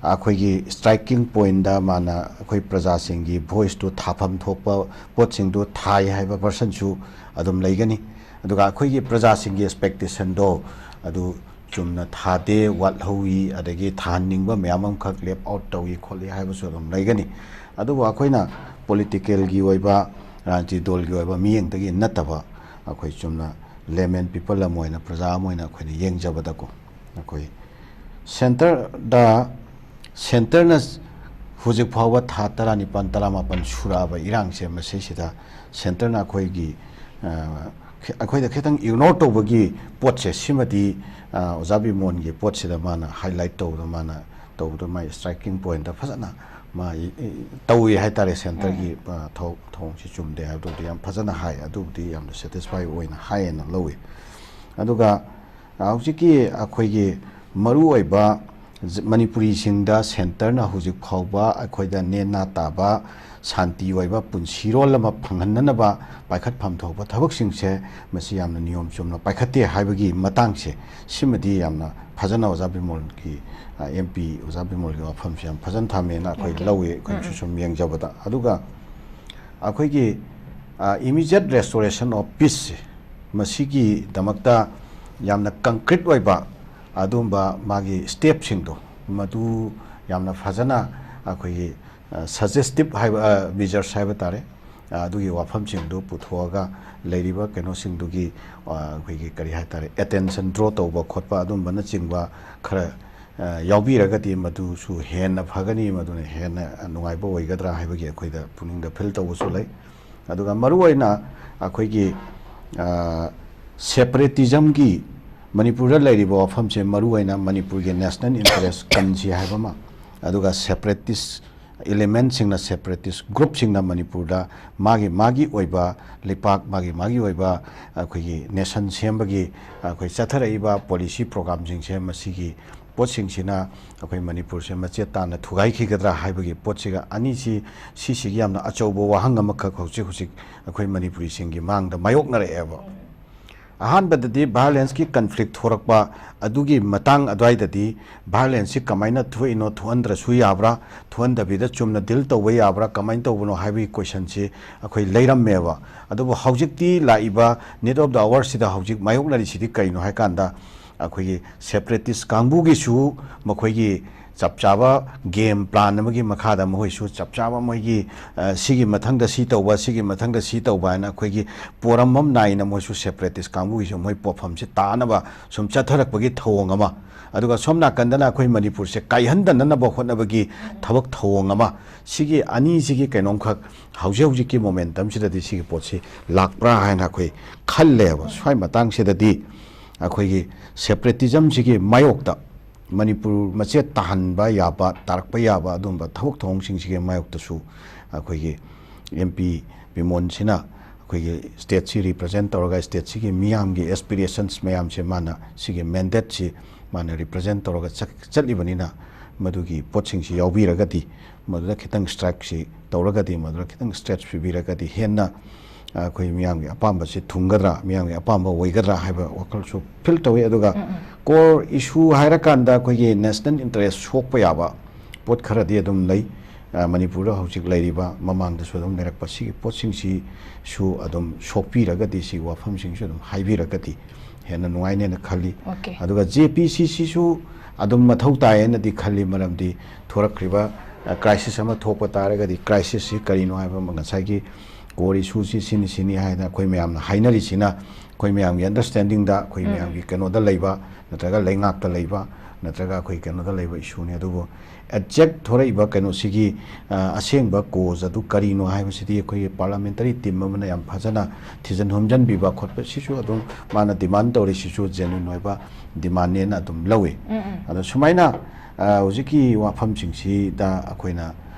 ꯑꯩꯈꯣꯏꯒꯤ ꯁ꯭ꯇ꯭ꯔꯥꯏꯀꯤꯡ ꯄꯣꯏꯟꯗ ꯃꯥꯅ ꯑꯩꯈꯣꯏ ꯄ꯭ꯔꯖꯥꯁꯤꯡꯒꯤ ꯚꯣꯏꯁꯇꯨ ꯊꯥꯐꯝ ꯊꯣꯛꯄ ꯄꯣꯠꯁꯤꯡꯗꯨ ꯊꯥꯏ ꯍꯥꯏꯕ ꯄꯔꯁꯟꯁꯨ ꯑꯗꯨꯝ ꯂꯩꯒꯅꯤ꯫ ꯑꯗꯨꯒ ꯑꯩꯈꯣꯏꯒꯤ ꯄ꯭ꯔꯖꯥꯁꯤꯡꯒꯤ ꯑꯦꯛꯁꯄꯦꯛꯇꯦꯁꯟꯗꯣ ꯑꯗꯨ ꯆꯨꯝꯅ ꯊꯥꯗꯦ, ꯋꯥꯠꯍꯧꯏ, ꯑꯗꯒꯤ ꯊꯥꯍꯟꯅꯤꯡꯕ ꯃꯌꯥꯝ ꯑꯃꯈꯛ ꯂꯦꯞ ꯑꯥꯎꯠ ꯇꯧꯏ ꯈꯣꯠꯂꯤ ꯍꯥꯏꯕꯁꯨ ꯑꯗꯨꯝ ꯂꯩꯒꯅꯤ꯫ ꯑꯗꯨꯕꯨ ꯑꯩꯈꯣꯏꯅ ꯄꯣꯂꯤꯇꯤꯀꯦꯜꯒꯤ ꯑꯣꯏꯕ, ꯔꯥꯖꯅꯤꯇꯤ ꯗꯜꯒꯤ ꯑꯣꯏꯕ ꯃꯤꯠꯌꯦꯡꯗꯒꯤ ꯅꯠꯇꯕ, ꯑꯩꯈꯣꯏ ꯆꯨꯝꯅ ꯂꯦꯃꯦꯟ ꯄꯤꯄꯜ ꯑꯃ ꯑꯣꯏꯅ, ꯄ꯭ꯔꯖꯥ ꯑꯃ ꯑꯣꯏꯅ ꯑꯩꯈꯣꯏꯅ ꯌꯦꯡꯖꯕꯗꯀꯣ, ꯑꯩꯈꯣꯏ ꯁꯦꯟꯇꯔꯗ, ꯁꯦꯟꯇꯔꯅ ꯍꯧꯖꯤꯛ ꯐꯥꯎꯕ ꯊꯥ ꯇꯔꯥꯅꯤꯄꯥꯟ, ꯇꯔꯥꯃꯥꯄꯟ ꯁꯨꯔꯛꯑꯕ ꯏꯔꯥꯡꯁꯦ, ꯃꯁꯤꯁꯤꯗ ꯁꯦꯟꯇꯔꯅ ꯑꯩꯈꯣꯏꯒꯤ, ꯑ, ꯈꯤ-, ꯑꯩꯈꯣꯏꯗ ꯈꯤꯇꯪ ꯏꯒꯅꯣꯔ ꯇꯧꯕꯒꯤ ꯄꯣꯠꯁꯦ, ꯁꯤꯃꯗꯤ, ꯑ, ꯑꯣꯖꯥ ꯕꯤꯃꯣꯟꯒꯤ ꯄꯣꯠꯁꯤꯗ ꯃꯥꯅ ꯍꯥꯏꯂꯥꯏꯠ ꯇꯧꯕꯗ, ꯃꯥꯅ ꯇꯧꯕꯗ, ꯃꯥꯒꯤ ꯁ꯭ꯇ꯭ꯔꯥꯏꯀꯤꯡ ꯄꯣꯏꯟꯠꯇ ꯐꯖꯅ ꯃꯥ ꯏ-, ꯏ-, ꯇꯧꯏ ꯍꯥꯏꯇꯥꯔꯦ꯫ ꯁꯦꯟꯇꯔꯒꯤ, ꯎꯝ꯫ ꯑ, ꯊꯧ-, ꯊꯧꯑꯣꯡꯁꯤ ꯆꯨꯝꯗꯦ ꯍꯥꯏꯕꯗꯨꯕꯨꯗꯤ ꯌꯥꯝ ꯐꯖꯅ ꯍꯥꯏ, ꯑꯗꯨꯕꯨꯗꯤ ꯌꯥꯝꯅ ꯁꯦꯇꯤꯁꯐꯥꯏ ꯑꯣꯏꯅ ꯍꯥꯏꯌꯦꯅ ꯂꯧꯏ꯫ ꯑꯗꯨꯒ, ꯑ, ꯍꯧꯖꯤꯛꯀꯤ ꯑꯩꯈꯣꯏꯒꯤ ꯃꯔꯨꯑꯣꯏꯕ ꯖ-, ꯃꯅꯤꯄꯨꯔꯤꯁꯤꯡꯗ centreꯅ ꯍꯧꯖꯤꯛ ꯐꯥꯎꯕ ꯑꯩꯈꯣꯏꯗ ꯅꯦꯅꯥ ꯇꯥꯕ ꯁꯥꯟꯇꯤ ꯑꯣꯏꯕ ꯄꯨꯟꯁꯤꯔꯣꯜ ꯑꯃ ꯐꯪꯍꯟꯅꯅꯕ ꯄꯥꯏꯈꯠꯐꯝ ꯊꯣꯛꯄ ꯊꯕꯛꯁꯤꯡꯁꯦ ꯃꯁꯤ ꯌꯥꯝꯅ ꯅꯤꯌꯣꯝ ꯆꯨꯝꯅ ꯄꯥꯏꯈꯠꯇꯦ ꯍꯥꯏꯕꯒꯤ ꯃꯇꯥꯡꯁꯦ, ꯁꯤꯃꯗꯤ ꯌꯥꯝꯅ ꯐꯖꯅ ꯑꯣꯖꯥ ꯕꯤꯃꯣꯜꯒꯤ, ꯑ, MP ꯑꯣꯖꯥ ꯕꯤꯃꯣꯜꯒꯤ ꯋꯥꯐꯝꯁꯦ ꯌꯥꯝ ꯐꯖꯅ ꯊꯝꯃꯦꯅ ꯑꯩꯈꯣꯏ ꯂꯧꯏ, ꯑꯩꯈꯣꯏꯅꯁꯨ ꯁꯨꯝ ꯌꯦꯡꯖꯕꯗ꯫ ꯑꯗꯨꯒ ꯑꯩꯈꯣꯏꯒꯤ, ꯑ, immediate restoration of peace ꯃꯁꯤꯒꯤꯗꯃꯛꯇ ꯌꯥꯝꯅ concrete ꯑꯣꯏꯕ ꯑꯗꯨꯝꯕ ꯃꯥꯒꯤ stepꯁꯤꯡꯗꯣ, ꯃꯗꯨ ꯌꯥꯝꯅ ꯐꯖꯅ ꯑꯩꯈꯣꯏꯒꯤ, ꯑ, suggestive ꯍꯥꯏꯕ, ꯑ, measures ꯍꯥꯏꯕ ꯇꯥꯔꯦ, ꯑ, ꯑꯗꯨꯒꯤ ꯋꯥꯐꯝꯁꯤꯡꯗꯨ ꯄꯨꯊꯣꯛꯑꯒ ꯂꯩꯔꯤꯕ ꯀꯩꯅꯣꯁꯤꯡꯗꯨꯒꯤ, ꯑ, ꯑꯩꯈꯣꯏꯒꯤ ꯀꯔꯤ ꯍꯥꯏ ꯇꯥꯔꯦ, attention draw ꯇꯧꯕ ꯈꯣꯠꯄ ꯑꯗꯨꯝꯕꯅꯆꯤꯡꯕ ꯈꯔ, ꯑ, ꯌꯥꯎꯕꯤꯔꯒꯗꯤ ꯃꯗꯨꯁꯨ ꯍꯦꯟꯅ ꯐꯒꯅꯤ, ꯃꯗꯨꯅ ꯍꯦꯟꯅ ꯅꯨꯡꯉꯥꯏꯕ ꯑꯣꯏꯒꯗ꯭ꯔꯥ ꯍꯥꯏꯕꯒꯤ ꯑꯩꯈꯣꯏꯗ ꯄꯨꯛꯅꯤꯡꯗ feel ꯇꯧꯕꯁꯨ ꯂꯩ꯫ ꯑꯗꯨꯒ ꯃꯔꯨꯑꯣꯏꯅ ꯑꯩꯈꯣꯏꯒꯤ, ꯑ, separatismꯒꯤ ꯃꯅꯤꯄꯨꯔꯗ ꯂꯩꯔꯤꯕ ꯋꯥꯐꯝꯁꯦ ꯃꯔꯨꯑꯣꯏꯅ ꯃꯅꯤꯄꯨꯔꯒꯤ national interest ꯀꯟꯁꯤ ꯍꯥꯏꯕ ꯑꯃ, ꯑꯗꯨꯒ separatist elementꯁꯤꯡꯅ, separatist groupꯁꯤꯡꯅ ꯃꯅꯤꯄꯨꯔꯗ ꯃꯥꯒꯤ ꯃꯥꯒꯤ ꯑꯣꯏꯕ ꯂꯩꯄꯥꯛ, ꯃꯥꯒꯤ ꯃꯥꯒꯤ ꯑꯣꯏꯕ ꯑꯩꯈꯣꯏꯒꯤ nation ꯁꯦꯝꯕꯒꯤ ꯑꯩꯈꯣꯏ ꯆꯠꯊꯔꯛꯏꯕ policy programꯁꯤꯡꯁꯦ, ꯃꯁꯤꯒꯤ ꯄꯣꯠꯁꯤꯡꯁꯤꯅ ꯑꯩꯈꯣꯏ ꯃꯅꯤꯄꯨꯔꯁꯦ ꯃꯆꯦꯠ ꯇꯥꯅ ꯊꯨꯒꯥꯏꯈꯤꯒꯗ꯭ꯔꯥ ꯍꯥꯏꯕꯒꯤ ꯄꯣꯠꯁꯤꯒ ꯑꯅꯤꯁꯤ, ꯁꯤꯁꯤꯒꯤ ꯌꯥꯝꯅ ꯑꯆꯧꯕ ꯋꯥꯍꯪ ꯑꯃꯈꯛ ꯍꯧꯖꯤꯛ ꯍꯧꯖꯤꯛ ꯑꯩꯈꯣꯏ ꯃꯅꯤꯄꯨꯔꯤꯁꯤꯡꯒꯤ ꯃꯥꯡꯗ ꯃꯥꯌꯣꯛꯅꯔꯛꯑꯦꯕ꯫ ꯑꯍꯥꯟꯕꯗꯗꯤ violenceꯀꯤ conflict ꯊꯣꯔꯛꯄ ꯑꯗꯨꯒꯤ ꯃꯇꯥꯡ ꯑꯗꯨꯋꯥꯏꯗꯗꯤ violenceꯁꯤ ꯀꯃꯥꯏꯅ ꯊꯣꯛꯏꯅꯣ, ꯊꯣꯛꯍꯟꯗ꯭ꯔꯁꯨ ꯌꯥꯕ꯭ꯔꯥ, ꯊꯣꯛꯍꯟꯗꯕꯤꯗ ꯆꯨꯝꯅ deal ꯇꯧꯕ ꯌꯥꯕ꯭ꯔꯥ, ꯀꯃꯥꯏꯅ ꯇꯧꯕꯅꯣ ꯍꯥꯏꯕꯒꯤ questionꯁꯤ ꯑꯩꯈꯣꯏ ꯂꯩꯔꯝꯃꯦꯕ꯫ ꯑꯗꯨꯕꯨ ꯍꯧꯖꯤꯛꯇꯤ ꯂꯥꯛꯏꯕ need of the hourꯁꯤꯗ ꯍꯧꯖꯤꯛ ꯃꯥꯌꯣꯛꯅꯔꯤꯁꯤꯗꯤ ꯀꯩꯅꯣ ꯍꯥꯏꯀꯥꯟꯗ, ꯑꯩꯈꯣꯏꯒꯤ separatist ꯀꯥꯡꯕꯨꯒꯤꯁꯨ ꯃꯈꯣꯏꯒꯤ ꯆꯞ ꯆꯥꯕ game plan ꯑꯃꯒꯤ ꯃꯈꯥꯗ ꯃꯈꯣꯏꯁꯨ ꯆꯞ ꯆꯥꯕ ꯃꯣꯏꯒꯤ, ꯑ, ꯁꯤꯒꯤ ꯃꯊꯪꯗ ꯁꯤ ꯇꯧꯕ, ꯁꯤꯒꯤ ꯃꯊꯪꯗ ꯁꯤ ꯇꯧꯕ ꯍꯥꯏꯅ ꯑꯩꯈꯣꯏꯒꯤ ꯄꯣꯔꯝ ꯑꯃ ꯅꯥꯏꯅ ꯃꯣꯏꯁꯨ separatist ꯀꯥꯡꯕꯨꯒꯤꯁꯨ ꯃꯣꯏ ꯄꯣꯠꯐꯝꯁꯤ ꯇꯥꯅꯕ ꯁꯨꯝ ꯆꯠꯊꯔꯛꯄꯒꯤ ꯊꯧꯑꯣꯡ ꯑꯃ, ꯑꯗꯨꯒ ꯁꯣꯝ ꯅꯥꯀꯟꯗꯅ ꯑꯩꯈꯣꯏ ꯃꯅꯤꯄꯨꯔꯁꯦ ꯀꯥꯏꯍꯟꯗꯅꯅꯕ ꯍꯣꯠꯅꯕꯒꯤ ꯊꯕꯛ ꯊꯧꯑꯣꯡ ꯑꯃ, ꯁꯤꯒꯤ ꯑꯅꯤꯁꯤꯒꯤ ꯀꯩꯅꯣꯝꯈꯛ ꯍꯧꯖꯤꯛ ꯍꯧꯖꯤꯛꯀꯤ momentumꯁꯤꯗꯗꯤ ꯁꯤꯒꯤ ꯄꯣꯠꯁꯤ ꯂꯥꯛꯄ꯭ꯔꯥ ꯍꯥꯏꯅ ꯑꯩꯈꯣꯏ ꯈꯜꯂꯦꯕ꯫ ꯁ꯭ꯋꯥꯏ ꯃꯇꯥꯡꯁꯤꯗꯗꯤ ꯑꯩꯈꯣꯏꯒꯤ separatismꯁꯤꯒꯤ ꯃꯥꯌꯣꯛꯇ ꯃꯅꯤꯄꯨꯔ ꯃꯆꯦꯠ ꯇꯥꯍꯟꯕ ꯌꯥꯕ, ꯇꯥꯔꯛꯄ ꯌꯥꯕ ꯑꯗꯨꯝꯕ ꯊꯕꯛ ꯊꯧꯑꯣꯡꯁꯤꯡꯁꯤꯒꯤ ꯃꯥꯌꯣꯛꯇꯁꯨ ꯑꯩꯈꯣꯏꯒꯤ MP ꯕꯤꯃꯣꯟꯁꯤꯅ ꯑꯩꯈꯣꯏꯒꯤ ꯁ꯭ꯇꯦꯠꯁꯤ ꯔꯤꯄ꯭ꯔꯖꯦꯟ ꯇꯧꯔꯒ, ꯁ꯭ꯇꯦꯠꯁꯤꯒꯤ ꯃꯤꯌꯥꯝꯒꯤ ꯑꯦꯁꯄꯤꯔꯦꯁꯟꯁ ꯃꯌꯥꯝꯁꯦ ꯃꯥꯅ, ꯁꯤꯒꯤ ꯃꯦꯟꯗꯦꯠꯁꯤ ꯃꯥꯅ ꯔꯤꯄ꯭ꯔꯖꯦꯟ ꯇꯧꯔꯒ ꯆꯠ-, ꯆꯠꯂꯤꯕꯅꯤꯅ, ꯃꯗꯨꯒꯤ ꯄꯣꯠꯁꯤꯡꯁꯤ ꯌꯥꯎꯕꯤꯔꯒꯗꯤ, ꯃꯗꯨꯗ ꯈꯤꯇꯪ ꯁ꯭ꯇ꯭ꯔꯥꯏꯛꯁꯤ ꯇꯧꯔꯒꯗꯤ, ꯃꯗꯨꯗ ꯈꯤꯇꯪ ꯁ꯭ꯇ꯭ꯔꯦꯆ ꯄꯤꯕꯤꯔꯒꯗꯤ, ꯍꯦꯟꯅ ꯑꯩꯈꯣꯏ ꯃꯤꯌꯥꯝꯒꯤ ꯑꯄꯥꯝꯕꯁꯤ ꯊꯨꯡꯒꯗ꯭ꯔꯥ, ꯃꯤꯌꯥꯝꯒꯤ ꯑꯄꯥꯝꯕ ꯑꯣꯏꯒꯗ꯭ꯔꯥ ꯍꯥꯏꯕ ꯋꯥꯈꯜꯁꯨ ꯐꯤꯜ ꯇꯧꯏ꯫ ꯑꯗꯨꯒ ꯎꯝ, ꯎꯝ꯫ ꯀꯣꯔ ꯏꯁꯨ ꯍꯥꯏꯔꯀꯥꯟꯗ ꯑꯩꯈꯣꯏꯒꯤ ꯅꯦꯁꯅꯦꯜ ꯏꯟꯇꯔꯦꯁ ꯁꯣꯛꯄ ꯌꯥꯕ ꯄꯣꯠ ꯈꯔꯗꯤ ꯑꯗꯨꯝ ꯂꯩ꯫ ꯑ, ꯃꯅꯤꯄꯨꯔꯗ ꯍꯧꯖꯤꯛ ꯂꯩꯔꯤꯕ, ꯃꯃꯥꯡꯗꯁꯨ ꯑꯗꯨꯝ ꯂꯩꯔꯛꯄ ꯁꯤꯒꯤ ꯄꯣꯠꯁꯤꯡꯁꯤꯁꯨ ꯑꯗꯨꯝ ꯁꯣꯛꯄꯤꯔꯒꯗꯤ, ꯁꯤꯒꯤ ꯋꯥꯐꯝꯁꯤꯡꯁꯨ ꯑꯗꯨꯝ ꯍꯥꯏꯕꯤꯔꯒꯗꯤ ꯍꯦꯟꯅ ꯅꯨꯡꯉꯥꯏꯅꯦꯅ ꯈꯜꯂꯤ꯫ ꯑꯣꯀꯦ꯫ ꯑꯗꯨꯒ ꯖꯦ ꯄꯤ ꯁꯤ ꯁꯤꯁꯨ ꯑꯗꯨꯝ ꯃꯊꯧ ꯇꯥꯏꯌꯦꯅꯗꯤ ꯈꯜꯂꯤ, ꯃꯔꯝꯗꯤ ꯊꯣꯔꯛꯈ꯭ꯔꯤꯕ, ꯑ, ꯀ꯭ꯔꯥꯏꯁꯤꯁ ꯑꯃ ꯊꯣꯛꯄ ꯇꯥꯔꯒꯗꯤ, ꯀ꯭ꯔꯥꯏꯁꯤꯁꯁꯤ ꯀꯔꯤꯅꯣ ꯍꯥꯏꯕ ꯑꯃ, ꯉꯁꯥꯏꯒꯤ ꯀꯣꯔ ꯏꯁꯨꯁꯤ ꯁꯤꯅꯤ, ꯁꯤꯅꯤ ꯍꯥꯏꯅ ꯑꯩꯈꯣꯏ ꯃꯌꯥꯝꯅ ꯍꯥꯏꯅꯔꯤꯁꯤꯅ, ꯑꯩꯈꯣꯏ ꯃꯌꯥꯝꯒꯤ ꯑꯟꯗꯔꯁ꯭ꯇꯦꯟꯗꯤꯡꯗ, ꯑꯩꯈꯣꯏ ꯎꯝ, ꯃꯌꯥꯝꯒꯤ ꯎꯝ꯫ ꯀꯩꯅꯣꯗ ꯂꯩꯕ, ꯅꯠꯇ꯭ꯔꯒ ꯂꯩꯉꯥꯛꯇ ꯂꯩꯕ, ꯅꯠꯇ꯭ꯔꯒ ꯑꯩꯈꯣꯏ ꯀꯩꯅꯣꯗ ꯂꯩꯕ ꯏꯁꯨꯅꯤ꯫ ꯑꯗꯨꯕꯨ ꯑꯦꯛꯖꯦꯛ ꯊꯣꯔꯛꯏꯕ ꯀꯩꯅꯣꯁꯤꯒꯤ, ꯑ, ꯑꯁꯦꯡꯕ ꯀꯣꯖ ꯑꯗꯨ ꯀꯔꯤꯅꯣ ꯍꯥꯏꯕꯁꯤꯗꯤ ꯑꯩꯈꯣꯏꯒꯤ ꯄꯥꯔꯂꯥꯃꯦꯟꯇꯔꯤ ꯇꯤꯝ ꯑꯃꯅ ꯌꯥꯝ ꯐꯖꯅ ꯊꯤꯖꯤꯟ ꯍꯨꯝꯖꯤꯟꯕꯤꯕ ꯈꯣꯠꯄ, ꯁꯤꯁꯨ ꯑꯗꯨꯝ ꯃꯥꯅ ꯗꯤꯃꯥꯟ ꯇꯧꯔꯤꯁꯤꯁꯨ ꯖꯦꯅ꯭ꯋꯤꯟ ꯑꯣꯏꯕ ꯗꯤꯃꯥꯟꯅꯦꯅ ꯑꯗꯨꯝ ꯂꯧꯏ꯫ ꯎꯝ, ꯎꯝ꯫ ꯑꯗꯣ ꯁꯨꯃꯥꯏꯅ, ꯑ, ꯍꯧꯖꯤꯛꯀꯤ ꯋꯥꯐꯝꯁꯤꯡꯁꯤꯗ ꯑꯩꯈꯣꯏꯅ,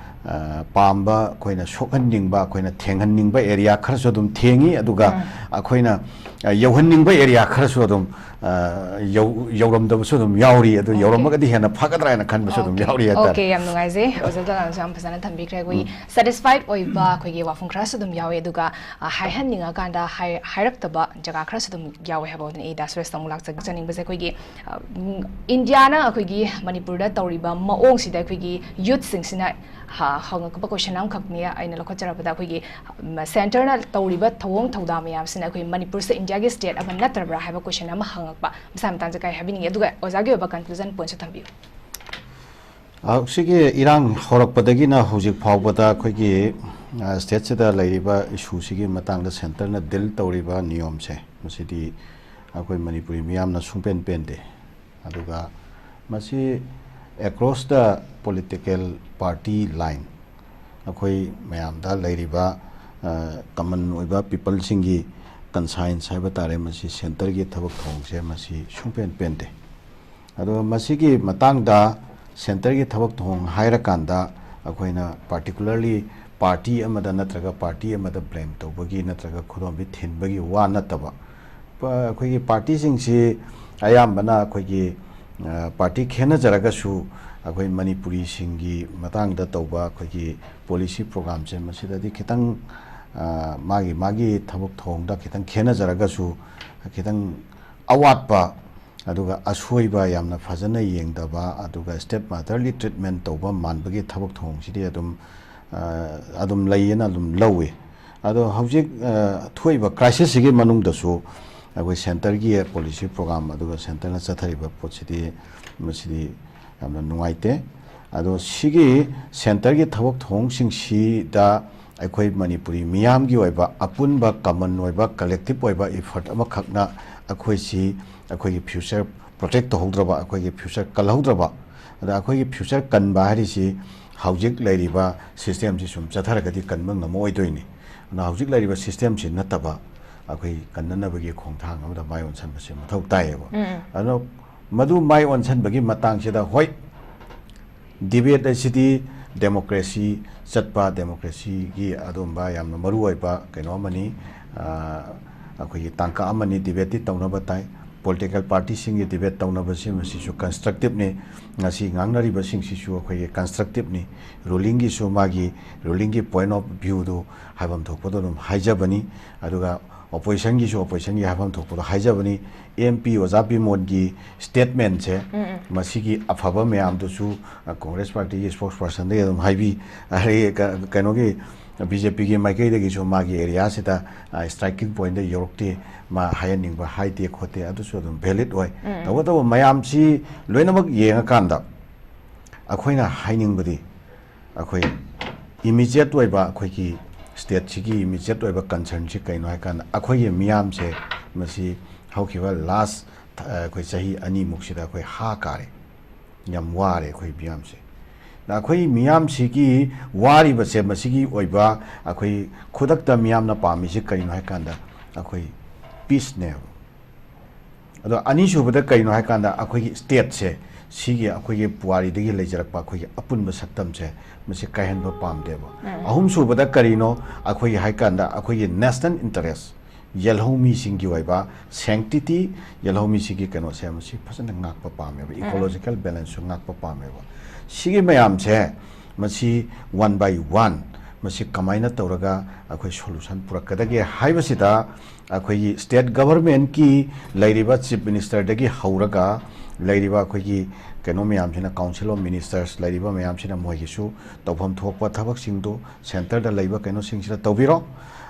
ꯑ, ꯄꯥꯝꯕ, ꯑꯩꯈꯣꯏꯅ ꯁꯣꯛꯍꯟꯅꯤꯡꯕ, ꯑꯩꯈꯣꯏꯅ ꯊꯦꯡꯍꯟꯅꯤꯡꯕ ꯑꯦꯔꯤꯌꯥ ꯈꯔꯁꯨ ꯑꯗꯨꯝ ꯊꯦꯡꯉꯤ, ꯑꯗꯨꯒ ꯎꯝ꯫ ꯑꯩꯈꯣꯏꯅ, ꯑ, ꯌꯧꯍꯟꯅꯤꯡꯕ ꯑꯦꯔꯤꯌꯥ ꯈꯔꯁꯨ ꯑꯗꯨꯝ, ꯑ, ꯌꯧ-, ꯌꯧꯔꯝꯗꯕꯁꯨ ꯑꯗꯨꯝ ꯌꯥꯎꯔꯤ꯫ ꯑꯗꯨ ꯑꯣꯀꯦ꯫ ꯌꯧꯔꯝꯃꯒꯗꯤ ꯍꯦꯟꯅ ꯐꯒꯗ꯭ꯔꯥ ꯍꯥꯏꯅ ꯈꯟꯕꯁꯨ ꯑꯗꯨꯝ ꯑꯣꯀꯦ꯫ ꯌꯥꯎꯔꯤ ꯍꯥꯏꯇꯥꯔꯦ꯫ ꯑꯣꯀꯦ, ꯌꯥꯝ ꯅꯨꯡꯉꯥꯏꯖꯩ꯫ ꯑꯣꯖꯥ ꯗꯣꯅꯥꯜꯗꯁꯨ ꯌꯥꯝ ꯐꯖꯅ ꯊꯝꯕꯤꯈ꯭ꯔꯦ꯫ ꯑꯩꯈꯣꯏꯒꯤ ꯎꯝ꯫ ꯁꯦꯇꯤꯁꯐꯥꯏꯠ ꯑꯣꯏꯕ ꯑꯩꯈꯣꯏꯒꯤ ꯋꯥꯐꯝ ꯈꯔꯁꯨ ꯑꯗꯨꯝ ꯌꯥꯎꯋꯤ, ꯑꯗꯨꯒ, ꯑ, ꯍꯥꯏꯍꯟꯅꯤꯡꯉꯀꯥꯟꯗ ꯍꯥꯏ-, ꯍꯥꯏꯔꯛꯇꯕ ꯖꯒꯥ ꯈꯔꯁꯨ ꯑꯗꯨꯝ ꯌꯥꯎꯋꯦ ꯍꯥꯏꯕ ꯑꯗꯨꯅ ꯑꯩ ꯗꯥ ꯁꯨꯔꯦꯁꯇ ꯑꯃꯨꯛ ꯂꯥꯛꯆ-, ꯂꯥꯛꯆꯅꯤꯡꯕꯁꯦ꯫ ꯑꯩꯈꯣꯏꯒꯤ, ꯑ, ꯎꯝ, ꯏꯟꯗꯤꯌꯥꯅ ꯑꯩꯈꯣꯏꯒꯤ ꯃꯅꯤꯄꯨꯔꯗ ꯇꯧꯔꯤꯕ ꯃꯑꯣꯡꯁꯤꯗ ꯑꯩꯈꯣꯏꯒꯤ ꯌꯨꯠꯁꯤꯡꯁꯤꯅ ꯍ-, ꯍꯪꯉꯛꯄ ꯀꯣꯏꯁꯟ ꯑꯃꯈꯛꯅꯤ ꯑꯩꯅ ꯂꯧꯈꯠꯆꯔꯛꯄꯗ, ꯑꯩꯈꯣꯏꯒꯤ, ꯎꯝ, ꯁꯦꯟꯇꯔꯅ ꯇꯧꯔꯤꯕ ꯊꯧꯑꯣꯡ ꯊꯧꯗꯥ ꯃꯌꯥꯝꯁꯤꯅ ꯑꯩꯈꯣꯏ ꯃꯅꯤꯄꯨꯔꯁꯦ ꯏꯟꯗꯤꯌꯥꯒꯤ ꯁ꯭ꯇꯦꯠ ꯑꯃ ꯅꯠꯇ꯭ꯔꯕ꯭ꯔꯥ ꯍꯥꯏꯕ ꯀꯣꯏꯁꯟ ꯑꯃ ꯍꯪꯉꯛꯄ, ꯃꯁꯥ ꯃꯇꯥꯡꯁꯦ ꯀꯔꯤ ꯍꯥꯏꯕꯤꯅꯤꯡꯉꯤ? ꯑꯗꯨꯒ ꯑꯣꯖꯥꯒꯤ ꯑꯣꯏꯕ ꯀꯟꯀ꯭ꯂꯨꯖꯟ ꯄꯣꯏꯟꯠꯁꯨ ꯊꯝꯕꯤꯌꯨ꯫ ꯍꯧꯖꯤꯛꯀꯤ ꯏꯔꯥꯡ ꯍꯧꯔꯛꯄꯗꯒꯤꯅ ꯍꯧꯖꯤꯛ ꯐꯥꯎꯕꯗ ꯑꯩꯈꯣꯏꯒꯤ, ꯑ, ꯁ꯭ꯇꯦꯠꯁꯤꯗ ꯂꯩꯔꯤꯕ ꯏꯁꯨꯁꯤꯒꯤ ꯃꯇꯥꯡꯗ ꯁꯦꯟꯇꯔꯅ ꯗꯤꯜ ꯇꯧꯔꯤꯕ ꯅꯤꯌꯣꯝꯁꯦ, ꯃꯁꯤꯗꯤ ꯑꯩꯈꯣꯏ ꯃꯅꯤꯄꯨꯔꯤ ꯃꯤꯌꯥꯝꯅ ꯁꯨꯡꯄꯦꯟ ꯄꯦꯟꯗꯦ꯫ ꯑꯗꯨꯒ ꯃꯁꯤ across the political party line ꯑꯩꯈꯣꯏ ꯃꯌꯥꯝꯗ ꯂꯩꯔꯤꯕ, ꯑ, ꯀꯃꯟ ꯑꯣꯏꯕ ꯄꯤꯄꯜꯁꯤꯡꯒꯤ ꯀꯟꯁꯥꯏꯟꯁ ꯍꯥꯏꯕ ꯇꯥꯔꯦ, ꯃꯁꯤ ꯁꯦꯟꯇꯔꯒꯤ ꯊꯕꯛ ꯊꯧꯑꯣꯡꯁꯦ ꯃꯁꯤ ꯁꯨꯡꯄꯦꯟ ꯄꯦꯟꯗꯦ꯫ ꯑꯗꯨꯒ ꯃꯁꯤꯒꯤ ꯃꯇꯥꯡꯗ ꯁꯦꯟꯇꯔꯒꯤ ꯊꯕꯛ ꯊꯧꯑꯣꯡ ꯍꯥꯏꯔꯀꯥꯟꯗ ꯑꯩꯈꯣꯏꯅ ꯄꯥꯔꯇꯤꯀꯨꯂꯔꯂꯤ ꯄꯥꯔꯇꯤ ꯑꯃꯗ ꯅꯠꯇ꯭ꯔꯒ ꯄꯥꯔꯇꯤ ꯑꯃꯗ ꯕ꯭ꯂꯦꯝ ꯇꯧꯕꯒꯤ ꯅꯠꯇ꯭ꯔꯒ ꯈꯨꯗꯣꯝꯕꯤ ꯊꯤꯟꯕꯒꯤ ꯋꯥ ꯅꯠꯇꯕ, ꯄ-, ꯑꯩꯈꯣꯏꯒꯤ ꯄꯥꯔꯇꯤꯁꯤꯡꯁꯤ ꯑꯌꯥꯝꯕꯅ ꯑꯩꯈꯣꯏꯒꯤ, ꯑ, ꯄꯥꯔꯇꯤ ꯈꯦꯠꯅꯖꯔꯒꯁꯨ ꯑꯩꯈꯣꯏ ꯃꯅꯤꯄꯨꯔꯤꯁꯤꯡꯒꯤ ꯃꯇꯥꯡꯗ ꯇꯧꯕ ꯑꯩꯈꯣꯏꯒꯤ ꯄꯣꯂꯤꯁꯤ ꯄ꯭ꯔꯣꯒ꯭ꯔꯥꯝꯁꯦ ꯃꯁꯤꯗꯗꯤ ꯈꯤꯇꯪ, ꯑ, ꯃꯥꯒꯤ ꯃꯥꯒꯤ ꯊꯕꯛ ꯊꯧꯑꯣꯡꯗ ꯈꯤꯇꯪ ꯈꯦꯠꯅꯖꯔꯒꯁꯨ ꯈꯤꯇꯪ ꯑꯋꯥꯠꯄ, ꯑꯗꯨꯒ ꯑꯁꯣꯏꯕ ꯌꯥꯝꯅ ꯐꯖꯅ ꯌꯦꯡꯗꯕ, ꯑꯗꯨꯒ ꯁ꯭ꯇꯦꯠ ꯃꯥꯇꯔꯂꯤ ꯇ꯭ꯔꯤꯠꯃꯦꯟ ꯇꯧꯕ ꯃꯥꯟꯕꯒꯤ ꯊꯕꯛ ꯊꯧꯑꯣꯡꯁꯤꯗꯤ ꯑꯗꯨꯝ, ꯑ, ꯑꯗꯨꯝ ꯂꯩꯌꯦꯅ ꯑꯗꯨꯝ ꯂꯧꯏ꯫ ꯑꯗꯣ ꯍꯧꯖꯤꯛ, ꯑ, ꯊꯣꯛꯏꯕ ꯀ꯭ꯔꯥꯏꯁꯤꯁꯁꯤꯒꯤ ꯃꯅꯨꯡꯗꯁꯨ ꯑꯩꯈꯣꯏ ꯁꯦꯟꯇꯔꯒꯤ ꯄꯣꯂꯤꯁꯤ ꯄ꯭ꯔꯣꯒ꯭ꯔꯥꯝ ꯑꯗꯨꯒ ꯁꯦꯟꯇꯔꯅ ꯆꯠꯊꯔꯤꯕ ꯄꯣꯠꯁꯤꯗꯤ ꯃꯁꯤꯗꯤ ꯌꯥꯝꯅ ꯅꯨꯡꯉꯥꯏꯇꯦ꯫ ꯑꯗꯣ ꯁꯤꯒꯤ ꯁꯦꯟꯇꯔꯒꯤ ꯊꯕꯛ ꯊꯧꯑꯣꯡꯁꯤꯡꯁꯤꯗ ꯑꯩꯈꯣꯏ ꯃꯅꯤꯄꯨꯔꯤ ꯃꯤꯌꯥꯝꯒꯤ ꯑꯣꯏꯕ ꯑꯄꯨꯟꯕ ꯀꯃꯟ ꯑꯣꯏꯕ ꯀꯂꯦꯛꯇꯤꯞ ꯑꯣꯏꯕ ꯏꯐꯔꯠ ꯑꯃꯈꯛꯅ ꯑꯩꯈꯣꯏꯁꯤ, ꯑꯩꯈꯣꯏꯒꯤ ꯐ꯭ꯌꯨꯆꯔ ꯄ꯭ꯔꯣꯇꯦꯛ ꯇꯧꯍꯧꯗ꯭ꯔꯕ, ꯑꯩꯈꯣꯏꯒꯤ ꯐ꯭ꯌꯨꯆꯔ ꯀꯜꯍꯧꯗ꯭ꯔꯕ, ꯑꯗ ꯑꯩꯈꯣꯏꯒꯤ ꯐ꯭ꯌꯨꯆꯔ ꯀꯟꯕ ꯍꯥꯏꯔꯤꯁꯤ ꯍꯧꯖꯤꯛ ꯂꯩꯔꯤꯕ ꯁꯤꯁꯇꯦꯝꯁꯤ ꯁꯨꯝ ꯆꯠꯊꯔꯒꯗꯤ ꯀꯟꯕ ꯉꯝꯃꯛꯑꯣꯏꯗꯣꯏꯅꯤ꯫ ꯑꯗꯨꯅ ꯍꯧꯖꯤꯛ ꯂꯩꯔꯤꯕ ꯁꯤꯁꯇꯦꯝꯁꯤ ꯅꯠꯇꯕ ꯑꯩꯈꯣꯏ ꯀꯟꯅꯅꯕꯒꯤ ꯈꯣꯡꯊꯥꯡ ꯑꯃꯗ ꯃꯥꯏ ꯑꯣꯟꯁꯤꯟꯕꯁꯦ ꯃꯊꯧ ꯇꯥꯏꯌꯦꯕ꯫ ꯑꯗꯣ ꯃꯗꯨ ꯃꯥꯏ ꯑꯣꯟꯁꯤꯟꯕꯒꯤ ꯃꯇꯥꯡꯁꯤꯗ, ꯍꯣꯏ, ꯗꯤꯕꯦꯠ ꯑꯁꯤꯗꯤ ꯗꯦꯃꯣꯀ꯭ꯔꯦꯁꯤ ꯆꯠꯄ, ꯗꯦꯃꯣꯀ꯭ꯔꯦꯁꯤꯒꯤ ꯑꯗꯨꯒꯨꯝꯕ ꯌꯥꯝꯅ ꯃꯔꯨ ꯑꯣꯏꯕ ꯀꯩꯅꯣ ꯑꯃꯅꯤ꯫ ꯑ, ꯑꯩꯈꯣꯏꯒꯤ ꯇꯥꯡꯀꯛ ꯑꯃꯅꯤ, ꯗꯤꯕꯦꯠꯇꯤ ꯇꯧꯅꯕ ꯇꯥꯏ꯫ ꯄꯣꯂꯤꯇꯤꯀꯦꯜ ꯄꯥꯔꯇꯤꯁꯤꯡꯒꯤ ꯗꯤꯕꯦꯠ ꯇꯧꯅꯕꯁꯤ ꯃꯁꯤꯁꯨ ꯀꯟꯁꯇ꯭ꯔꯛꯇꯤꯞꯅꯤ꯫ ꯉꯁꯤ ꯉꯥꯡꯅꯔꯤꯕꯁꯤꯡꯁꯤꯁꯨ ꯑꯩꯈꯣꯏꯒꯤ ꯀꯟꯁꯇ꯭ꯔꯛꯇꯤꯞꯅꯤ꯫ ꯔꯨꯂꯤꯡꯒꯤꯁꯨ ꯃꯥꯒꯤ ꯔꯨꯂꯤꯡꯒꯤ ꯄꯣꯏꯟ ꯑꯣꯐ ꯚ꯭ꯌꯨꯗꯨ ꯍꯥꯏꯐꯝ ꯊꯣꯛꯄꯗꯣ ꯑꯗꯨꯝ ꯍꯥꯏꯖꯕꯅꯤ꯫ ꯑꯗꯨꯒ ꯑꯣꯄꯣꯖꯤꯁꯟꯒꯤꯁꯨ ꯑꯣꯄꯣꯖꯤꯁꯟꯒꯤ ꯍꯥꯏꯐꯝ ꯊꯣꯛꯄꯗꯣ ꯍꯥꯏꯖꯕꯅꯤ꯫ ꯑꯦꯝ ꯄꯤ ꯑꯣꯖꯥ ꯕꯤꯃꯣꯟꯒꯤ ꯁ꯭ꯇꯦꯠꯃꯦꯟꯁꯦ, ꯃꯁꯤꯒꯤ ꯑꯐꯕ ꯃꯌꯥꯝꯗꯨꯁꯨ, ꯑ, ꯀꯣꯡꯒ꯭ꯔꯦꯁ ꯄꯥꯔꯇꯤꯒꯤ ꯁ꯭ꯄꯣꯛꯁ ꯄꯥꯔꯁꯟꯗꯒꯤ ꯑꯗꯨꯝ ꯍꯥꯏꯕꯤ, ꯑꯗꯒꯤ ꯀ-, ꯀꯩꯅꯣꯒꯤ ꯕꯤ ꯖꯦ ꯄꯤꯒꯤ ꯃꯥꯏꯀꯩꯗꯒꯤꯁꯨ ꯃꯥꯒꯤ ꯑꯦꯔꯤꯌꯥꯁꯤꯗ, ꯑ, ꯁ꯭ꯇ꯭ꯔꯥꯏꯀꯤꯡ ꯄꯣꯏꯟꯗ ꯌꯧꯔꯛꯇꯦ, ꯃꯥ ꯍꯥꯏꯍꯟꯅꯤꯡꯕ ꯍꯥꯏꯗꯦ ꯈꯣꯠꯇꯦ, ꯑꯗꯨꯁꯨ ꯑꯗꯨꯝ ꯚꯦꯂꯤꯗ ꯑꯣꯏ꯫ ꯇꯧꯕꯇꯕꯨ ꯃꯌꯥꯝꯁꯤ ꯂꯣꯏꯅꯃꯛ ꯌꯦꯡꯉꯀꯥꯟꯗ ꯑꯩꯈꯣꯏꯅ ꯍꯥꯏꯅꯤꯡꯕꯗꯤ, ꯑꯩꯈꯣꯏ ꯏꯃꯤꯖꯤꯌꯦꯠ ꯑꯣꯏꯕ, ꯑꯩꯈꯣꯏꯒꯤ ꯁ꯭ꯇꯦꯠꯁꯤꯒꯤ ꯏꯃꯤꯖꯤꯌꯦꯠ ꯑꯣꯏꯕ ꯀꯟꯁꯔꯟꯁꯤ ꯀꯩꯅꯣ ꯍꯥꯏꯀꯥꯟꯗ, ꯑꯩꯈꯣꯏꯒꯤ ꯃꯤꯌꯥꯝꯁꯦ ꯃꯁꯤ ꯍꯧꯈꯤꯕ ꯂꯥꯁ, ꯑ, ꯑꯩꯈꯣꯏ ꯆꯍꯤ ꯑꯅꯤꯃꯨꯛꯁꯤꯗ ꯑꯩꯈꯣꯏ ꯍꯥ ꯀꯥꯔꯦ, ꯌꯥꯝ ꯋꯥꯔꯦ ꯑꯩꯈꯣꯏ ꯃꯤꯌꯥꯝꯁꯦ꯫ ꯑꯗ ꯑꯩꯈꯣꯏ ꯃꯤꯌꯥꯝꯁꯤꯒꯤ ꯋꯥꯔꯤꯕꯁꯦ, ꯃꯁꯤꯒꯤ ꯑꯣꯏꯕ ꯑꯩꯈꯣꯏ ꯈꯨꯗꯛꯇ ꯃꯤꯌꯥꯝꯅ ꯄꯥꯝꯃꯤꯁꯤ ꯀꯔꯤꯅꯣ ꯍꯥꯏꯀꯥꯟꯗ, ꯑꯩꯈꯣꯏ ꯄꯤꯁꯅꯦꯕ꯫ ꯑꯗꯣ ꯑꯅꯤꯁꯨꯕꯗ ꯀꯩꯅꯣ ꯍꯥꯏꯀꯥꯟꯗ, ꯑꯩꯈꯣꯏꯒꯤ ꯁ꯭ꯇꯦꯠꯁꯦ ꯁꯤꯒꯤ ꯑꯩꯈꯣꯏꯒꯤ ꯄꯨꯋꯥꯔꯤꯗꯒꯤ ꯂꯩꯖꯔꯛꯄ ꯑꯩꯈꯣꯏꯒꯤ ꯑꯄꯨꯟꯕ ꯁꯛꯇꯝꯁꯦ ꯃꯁꯤ ꯀꯥꯏꯍꯟꯕ ꯄꯥꯝꯗꯦꯕ꯫ ꯎꯝ꯫ ꯑꯍꯨꯝꯁꯨꯕꯗ ꯀꯔꯤꯅꯣ? ꯑꯩꯈꯣꯏꯒꯤ ꯍꯥꯏꯀꯥꯟꯗ ꯑꯩꯈꯣꯏꯒꯤ national interest, ꯌꯦꯜꯍꯧꯃꯤꯁꯤꯡꯒꯤ ꯑꯣꯏꯕ sanctity, ꯌꯦꯜꯍꯧꯃꯤꯁꯤꯒꯤ ꯀꯩꯅꯣꯁꯦ ꯃꯁꯤ ꯐꯖꯅ ꯉꯥꯛꯄ ꯄꯥꯝꯃꯦꯕ, ꯎꯝ꯫ Ecological balance ꯁꯨ ꯉꯥꯛꯄ ꯄꯥꯝꯃꯦꯕ꯫ ꯁꯤꯒꯤ ꯃꯌꯥꯝꯁꯦ ꯃꯁꯤ one by one ꯃꯁꯤ ꯀꯃꯥꯏꯅ ꯇꯧꯔꯒ ꯑꯩꯈꯣꯏ solution ꯄꯨꯔꯛꯀꯗꯒꯦ ꯍꯥꯏꯕꯁꯤꯗ ꯑꯩꯈꯣꯏꯒꯤ state government ꯀꯤ ꯂꯩꯔꯤꯕ Chief Minister ꯗꯒꯤ ꯍꯧꯔꯒ ꯂꯩꯔꯤꯕ ꯑꯩꯈꯣꯏꯒꯤ ꯀꯩꯅꯣ ꯃꯌꯥꯝꯁꯤꯅ, Council of Ministers ꯂꯩꯔꯤꯕ ꯃꯌꯥꯝꯁꯤꯅ ꯃꯣꯏꯒꯤꯁꯨ ꯇꯧꯐꯝ ꯊꯣꯛꯄ ꯊꯕꯛꯁꯤꯡꯗꯨ centre ꯗ ꯂꯩꯕ ꯀꯩꯅꯣꯁꯤꯡꯁꯤꯗ ꯇꯧꯕꯤꯔꯣ꯫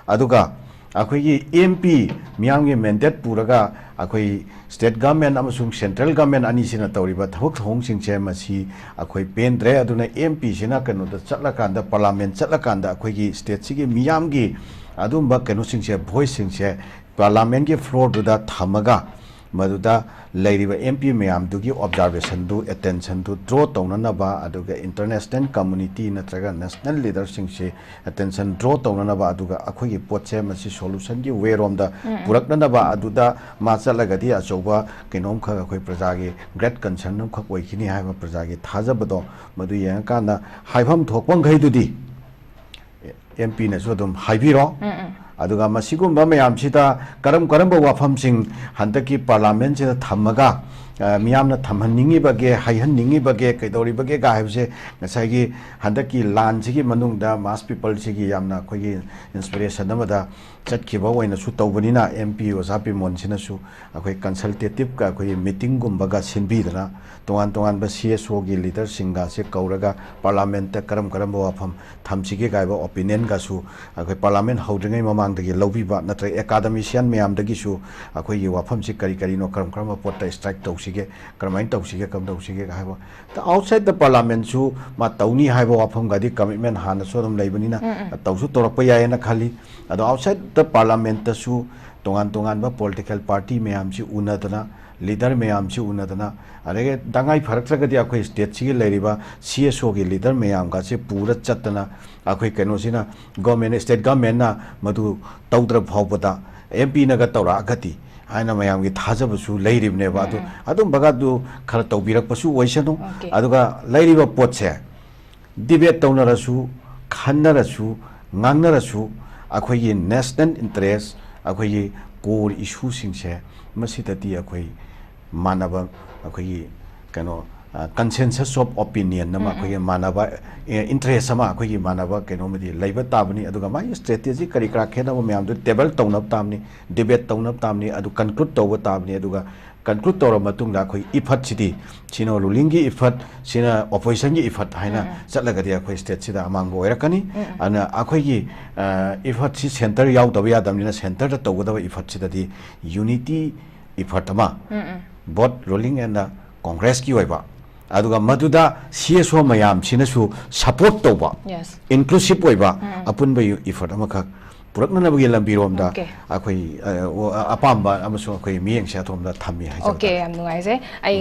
ꯑꯗꯨꯒ ꯑꯩꯈꯣꯏꯒꯤ M P, ꯃꯤꯌꯥꯝꯒꯤ mandate ꯄꯨꯔꯒ ꯑꯩꯈꯣꯏ state government ꯑꯃꯁꯨꯡ central government ꯑꯅꯤꯁꯤꯅ ꯇꯧꯔꯤꯕ ꯊꯕꯛ ꯊꯧꯑꯣꯡꯁꯤꯡꯁꯦ ꯃꯁꯤ ꯑꯩꯈꯣꯏ ꯄꯦꯟꯗ꯭ꯔꯦ꯫ ꯑꯗꯨꯅ M P ꯁꯤꯅ ꯀꯩꯅꯣꯗ ꯆꯠꯂꯀꯥꯟꯗ, parliament ꯆꯠꯂꯀꯥꯟꯗ ꯑꯩꯈꯣꯏꯒꯤ state ꯁꯤꯒꯤ ꯃꯤꯌꯥꯝꯒꯤ ꯑꯗꯨꯝꯕ ꯀꯩꯅꯣꯁꯤꯡꯁꯦ, voice ꯁꯤꯡꯁꯦ parliament ꯀꯤ floor ꯗꯨꯗ ꯊꯝꯃꯒ ꯃꯗꯨꯗ ꯂꯩꯔꯤꯕ M P ꯃꯌꯥꯝꯗꯨꯒꯤ observation ꯗꯨ, attention ꯗꯨ draw ꯇꯧꯅꯅꯕ, ꯑꯗꯨꯒ international community ꯅꯠꯇ꯭ꯔꯒ national leader ꯁꯤꯡꯁꯤ attention draw ꯇꯧꯅꯅꯕ, ꯑꯗꯨꯒ ꯑꯩꯈꯣꯏꯒꯤ ꯄꯣꯠꯁꯦ ꯃꯁꯤ solution ꯒꯤ way ꯔꯣꯝꯗ ꯎꯝ꯫ ꯄꯨꯔꯛꯅꯅꯕ, ꯑꯗꯨꯗ ꯃꯥ ꯆꯠꯂꯒꯗꯤ ꯑꯆꯧꯕ ꯀꯩꯅꯣꯝꯈꯛ ꯑꯩꯈꯣꯏ ꯄ꯭ꯔꯖꯥꯒꯤ great concern ꯑꯃꯈꯛ ꯑꯣꯏꯈꯤꯅꯤ ꯍꯥꯏꯕ ꯄ꯭ꯔꯖꯥꯒꯤ ꯊꯥꯖꯕꯗꯣ ꯃꯗꯨ ꯌꯦꯡꯉꯀꯥꯟꯗ ꯍꯥꯏꯐꯝ ꯊꯣꯛꯄ ꯃꯈꯩꯗꯨꯗꯤ M P ꯅꯁꯨ ꯑꯗꯨꯝ ꯍꯥꯏꯕꯤꯔꯣ꯫ ꯎꯝ, ꯎꯝ꯫ ꯑꯗꯨꯒ ꯃꯁꯤꯒꯨꯝꯕ ꯃꯌꯥꯝꯁꯤꯗ ꯀꯔꯝ ꯀꯔꯝꯕ ꯋꯥꯐꯝꯁꯤꯡ ꯍꯟꯗꯛꯀꯤ parliament ꯁꯤꯗ ꯊꯝꯃꯒ, ꯑ, ꯃꯤꯌꯥꯝꯅ ꯊꯝꯍꯟꯅꯤꯡꯉꯤꯕꯒꯦ, ꯍꯥꯏꯍꯟꯅꯤꯡꯉꯤꯕꯒꯦ, ꯀꯩꯗꯧꯔꯤꯕꯒꯦ ꯀꯥ ꯍꯥꯏꯕꯁꯦ ꯉꯁꯥꯏꯒꯤ ꯍꯟꯗꯛꯀꯤ ꯂꯥꯟꯁꯤꯒꯤ ꯃꯅꯨꯡꯗ mass people ꯁꯤꯒꯤ ꯌꯥꯝꯅ ꯑꯩꯈꯣꯏꯒꯤ inspiration ꯑꯃꯗ ꯆꯠꯈꯤꯕ ꯑꯣꯏꯅꯁꯨ ꯇꯧꯕꯅꯤꯅ, M P ꯑꯣꯖꯥ ꯕꯤꯃꯣꯟꯁꯤꯅꯁꯨ ꯑꯩꯈꯣꯏ consultative ꯀ ꯑꯩꯈꯣꯏꯒꯤ meeting ꯒꯨꯝꯕꯒ ꯁꯤꯟꯕꯤꯗꯅ ꯇꯣꯉꯥꯟ ꯇꯣꯉꯥꯟꯕ C S O ꯒꯤ leader ꯁꯤꯡꯒꯁꯦ ꯀꯧꯔꯒ parliament ꯇ ꯀꯔꯝ ꯀꯔꯝꯕ ꯋꯥꯐꯝ ꯊꯝꯁꯤꯒꯦ ꯀꯥꯏꯕ opinion ꯒꯁꯨ ꯑꯩꯈꯣꯏ parliament ꯍꯧꯗ꯭ꯔꯤꯉꯩ ꯃꯃꯥꯡꯗꯒꯤ ꯂꯧꯕꯤꯕ, ꯅꯠꯇ꯭ꯔꯒ academician ꯃꯌꯥꯝꯗꯒꯤꯁꯨ ꯑꯩꯈꯣꯏꯒꯤ ꯋꯥꯐꯝꯁꯤ ꯀꯔꯤ ꯀꯔꯤꯅꯣ, ꯀꯔꯝ ꯀꯔꯝꯕ ꯄꯣꯠꯇ strike ꯇꯧꯁꯤꯒꯦ, ꯀꯔꯝꯍꯥꯏꯅ ꯇꯧꯁꯤꯒꯦ, ꯀꯔꯝ ꯇꯧꯁꯤꯒꯦ ꯍꯥꯏꯕ꯫ The outside the parliament ꯁꯨ ꯃꯥ ꯇꯧꯅꯤ ꯍꯥꯏꯕ ꯋꯥꯐꯝꯒꯗꯤ commitment ꯍꯥꯟꯅꯁꯨ ꯑꯗꯨꯝ ꯂꯩꯕꯅꯤꯅ ꯎꯝ, ꯎꯝ꯫ ꯇꯧꯁꯨ ꯇꯧꯔꯛꯄ ꯌꯥꯏꯌꯦꯅ ꯈꯜꯂꯤ꯫ ꯑꯗꯣ outside the parliament ꯇꯁꯨ ꯇꯣꯉꯥꯟ ꯇꯣꯉꯥꯟꯕ political party ꯃꯌꯥꯝꯁꯤ ꯎꯅꯗꯅ, leader ꯃꯌꯥꯝꯁꯤ ꯎꯅꯗꯅ, ꯑꯗꯒꯤ ꯇꯉꯥꯏ ꯐꯔꯛꯇ꯭ꯔꯒꯗꯤ ꯑꯩꯈꯣꯏ state ꯁꯤꯒꯤ ꯂꯩꯔꯤꯕ C S O ꯒꯤ leader ꯃꯌꯥꯝꯒꯁꯦ ꯄꯨꯔ ꯆꯠꯇꯅ ꯑꯩꯈꯣꯏ ꯀꯩꯅꯣꯁꯤꯅ government, state government ꯅ ꯃꯗꯨ ꯇꯧꯗ꯭ꯔ ꯐꯥꯎꯕꯗ M P ꯅꯒ ꯇꯧꯔꯛꯑꯒꯗꯤ ꯍꯥꯏꯅ ꯃꯌꯥꯝꯒꯤ ꯊꯥꯖꯕꯁꯨ ꯂꯩꯔꯤꯕꯅꯦꯕ꯫ ꯑꯗꯨ ꯑꯗꯨꯝꯕꯒ ꯑꯗꯨ ꯈꯔ ꯇꯧꯕꯤꯔꯛꯄꯁꯨ ꯑꯣꯏꯁꯅꯨ꯫ ꯑꯗꯨꯒ ꯂꯩꯔꯤꯕ ꯄꯣꯠꯁꯦ debate ꯇꯧꯅꯔꯁꯨ, ꯈꯟꯅꯔꯁꯨ, ꯉꯥꯡꯅꯔꯁꯨ, ꯑꯩꯈꯣꯏꯒꯤ national interest, ꯑꯩꯈꯣꯏꯒꯤ core issue ꯁꯤꯡꯁꯦ, ꯃꯁꯤꯗꯗꯤ ꯑꯩꯈꯣꯏ ꯃꯥꯟꯅꯕ, ꯑꯩꯈꯣꯏꯒꯤ ꯀꯩꯅꯣ, consensus of opinion ꯑꯃ, ꯑꯩꯈꯣꯏꯒꯤ ꯃꯥꯟꯅꯕ interest ꯑꯃ, ꯑꯩꯈꯣꯏꯒꯤ ꯃꯥꯟꯅꯕ ꯀꯩꯅꯣꯃꯗꯤ ꯂꯩꯕ ꯇꯥꯕꯅꯤ꯫ ꯑꯗꯨꯒ ꯃꯥꯒꯤ strategy ꯀꯔꯤ ꯀꯔꯥ ꯈꯦꯠꯅꯕ ꯃꯌꯥꯝꯗꯨ table ꯇꯧꯅꯕ ꯇꯥꯕꯅꯤ, debate ꯇꯧꯅꯕ ꯇꯥꯕꯅꯤ, ꯑꯗꯨ conclude ꯇꯧꯕ ꯇꯥꯕꯅꯤ꯫ ꯑꯗꯨꯒ conclude ꯇꯧꯔꯕ ꯃꯇꯨꯡꯗ ꯑꯩꯈꯣꯏ effort ꯁꯤꯗꯤ, ꯁꯤꯅ ruling ꯒꯤ effort, ꯁꯤꯅ opposition ꯒꯤ effort ꯍꯥꯏꯅ ꯆꯠꯂꯒꯗꯤ ꯑꯩꯈꯣꯏ state ꯁꯤꯗ ꯑꯃꯥꯡꯕ ꯑꯣꯏꯔꯛꯀꯅꯤ꯫ ꯑꯗꯨꯅ ꯑꯩꯈꯣꯏꯒꯤ effort ꯁꯤ centre ꯌꯥꯎꯗꯕ ꯌꯥꯗꯕꯅꯤꯅ, centre ꯗ ꯇꯧꯒꯗꯕ effort ꯁꯤꯗꯗꯤ unity effort ꯑꯃ, both ruling and Congress ꯀꯤ ꯑꯣꯏꯕ, ꯑꯗꯨꯒ ꯃꯗꯨꯗ C S O ꯃꯌꯥꯝꯁꯤꯅꯁꯨ support ꯇꯧꯕ, inclusive ꯑꯣꯏꯕ ꯑꯄꯨꯟꯕ effort ꯑꯃꯈꯛ ꯄꯨꯔꯛꯅꯅꯕꯒꯤ ꯂꯝꯕꯤꯔꯣꯝꯗ ꯑꯩꯈꯣꯏ ꯑꯄꯥꯝꯕ ꯑꯃꯁꯨꯡ ꯑꯩꯈꯣꯏ ꯃꯤꯠꯌꯦꯡꯁꯦ ꯑꯗꯣꯝꯗ ꯊꯝꯃꯤ ꯍꯥꯏꯖꯕ ꯇꯥꯔꯦ꯫ ꯌꯥꯝ ꯅꯨꯡꯉꯥꯏꯖꯩ꯫ ꯑꯩ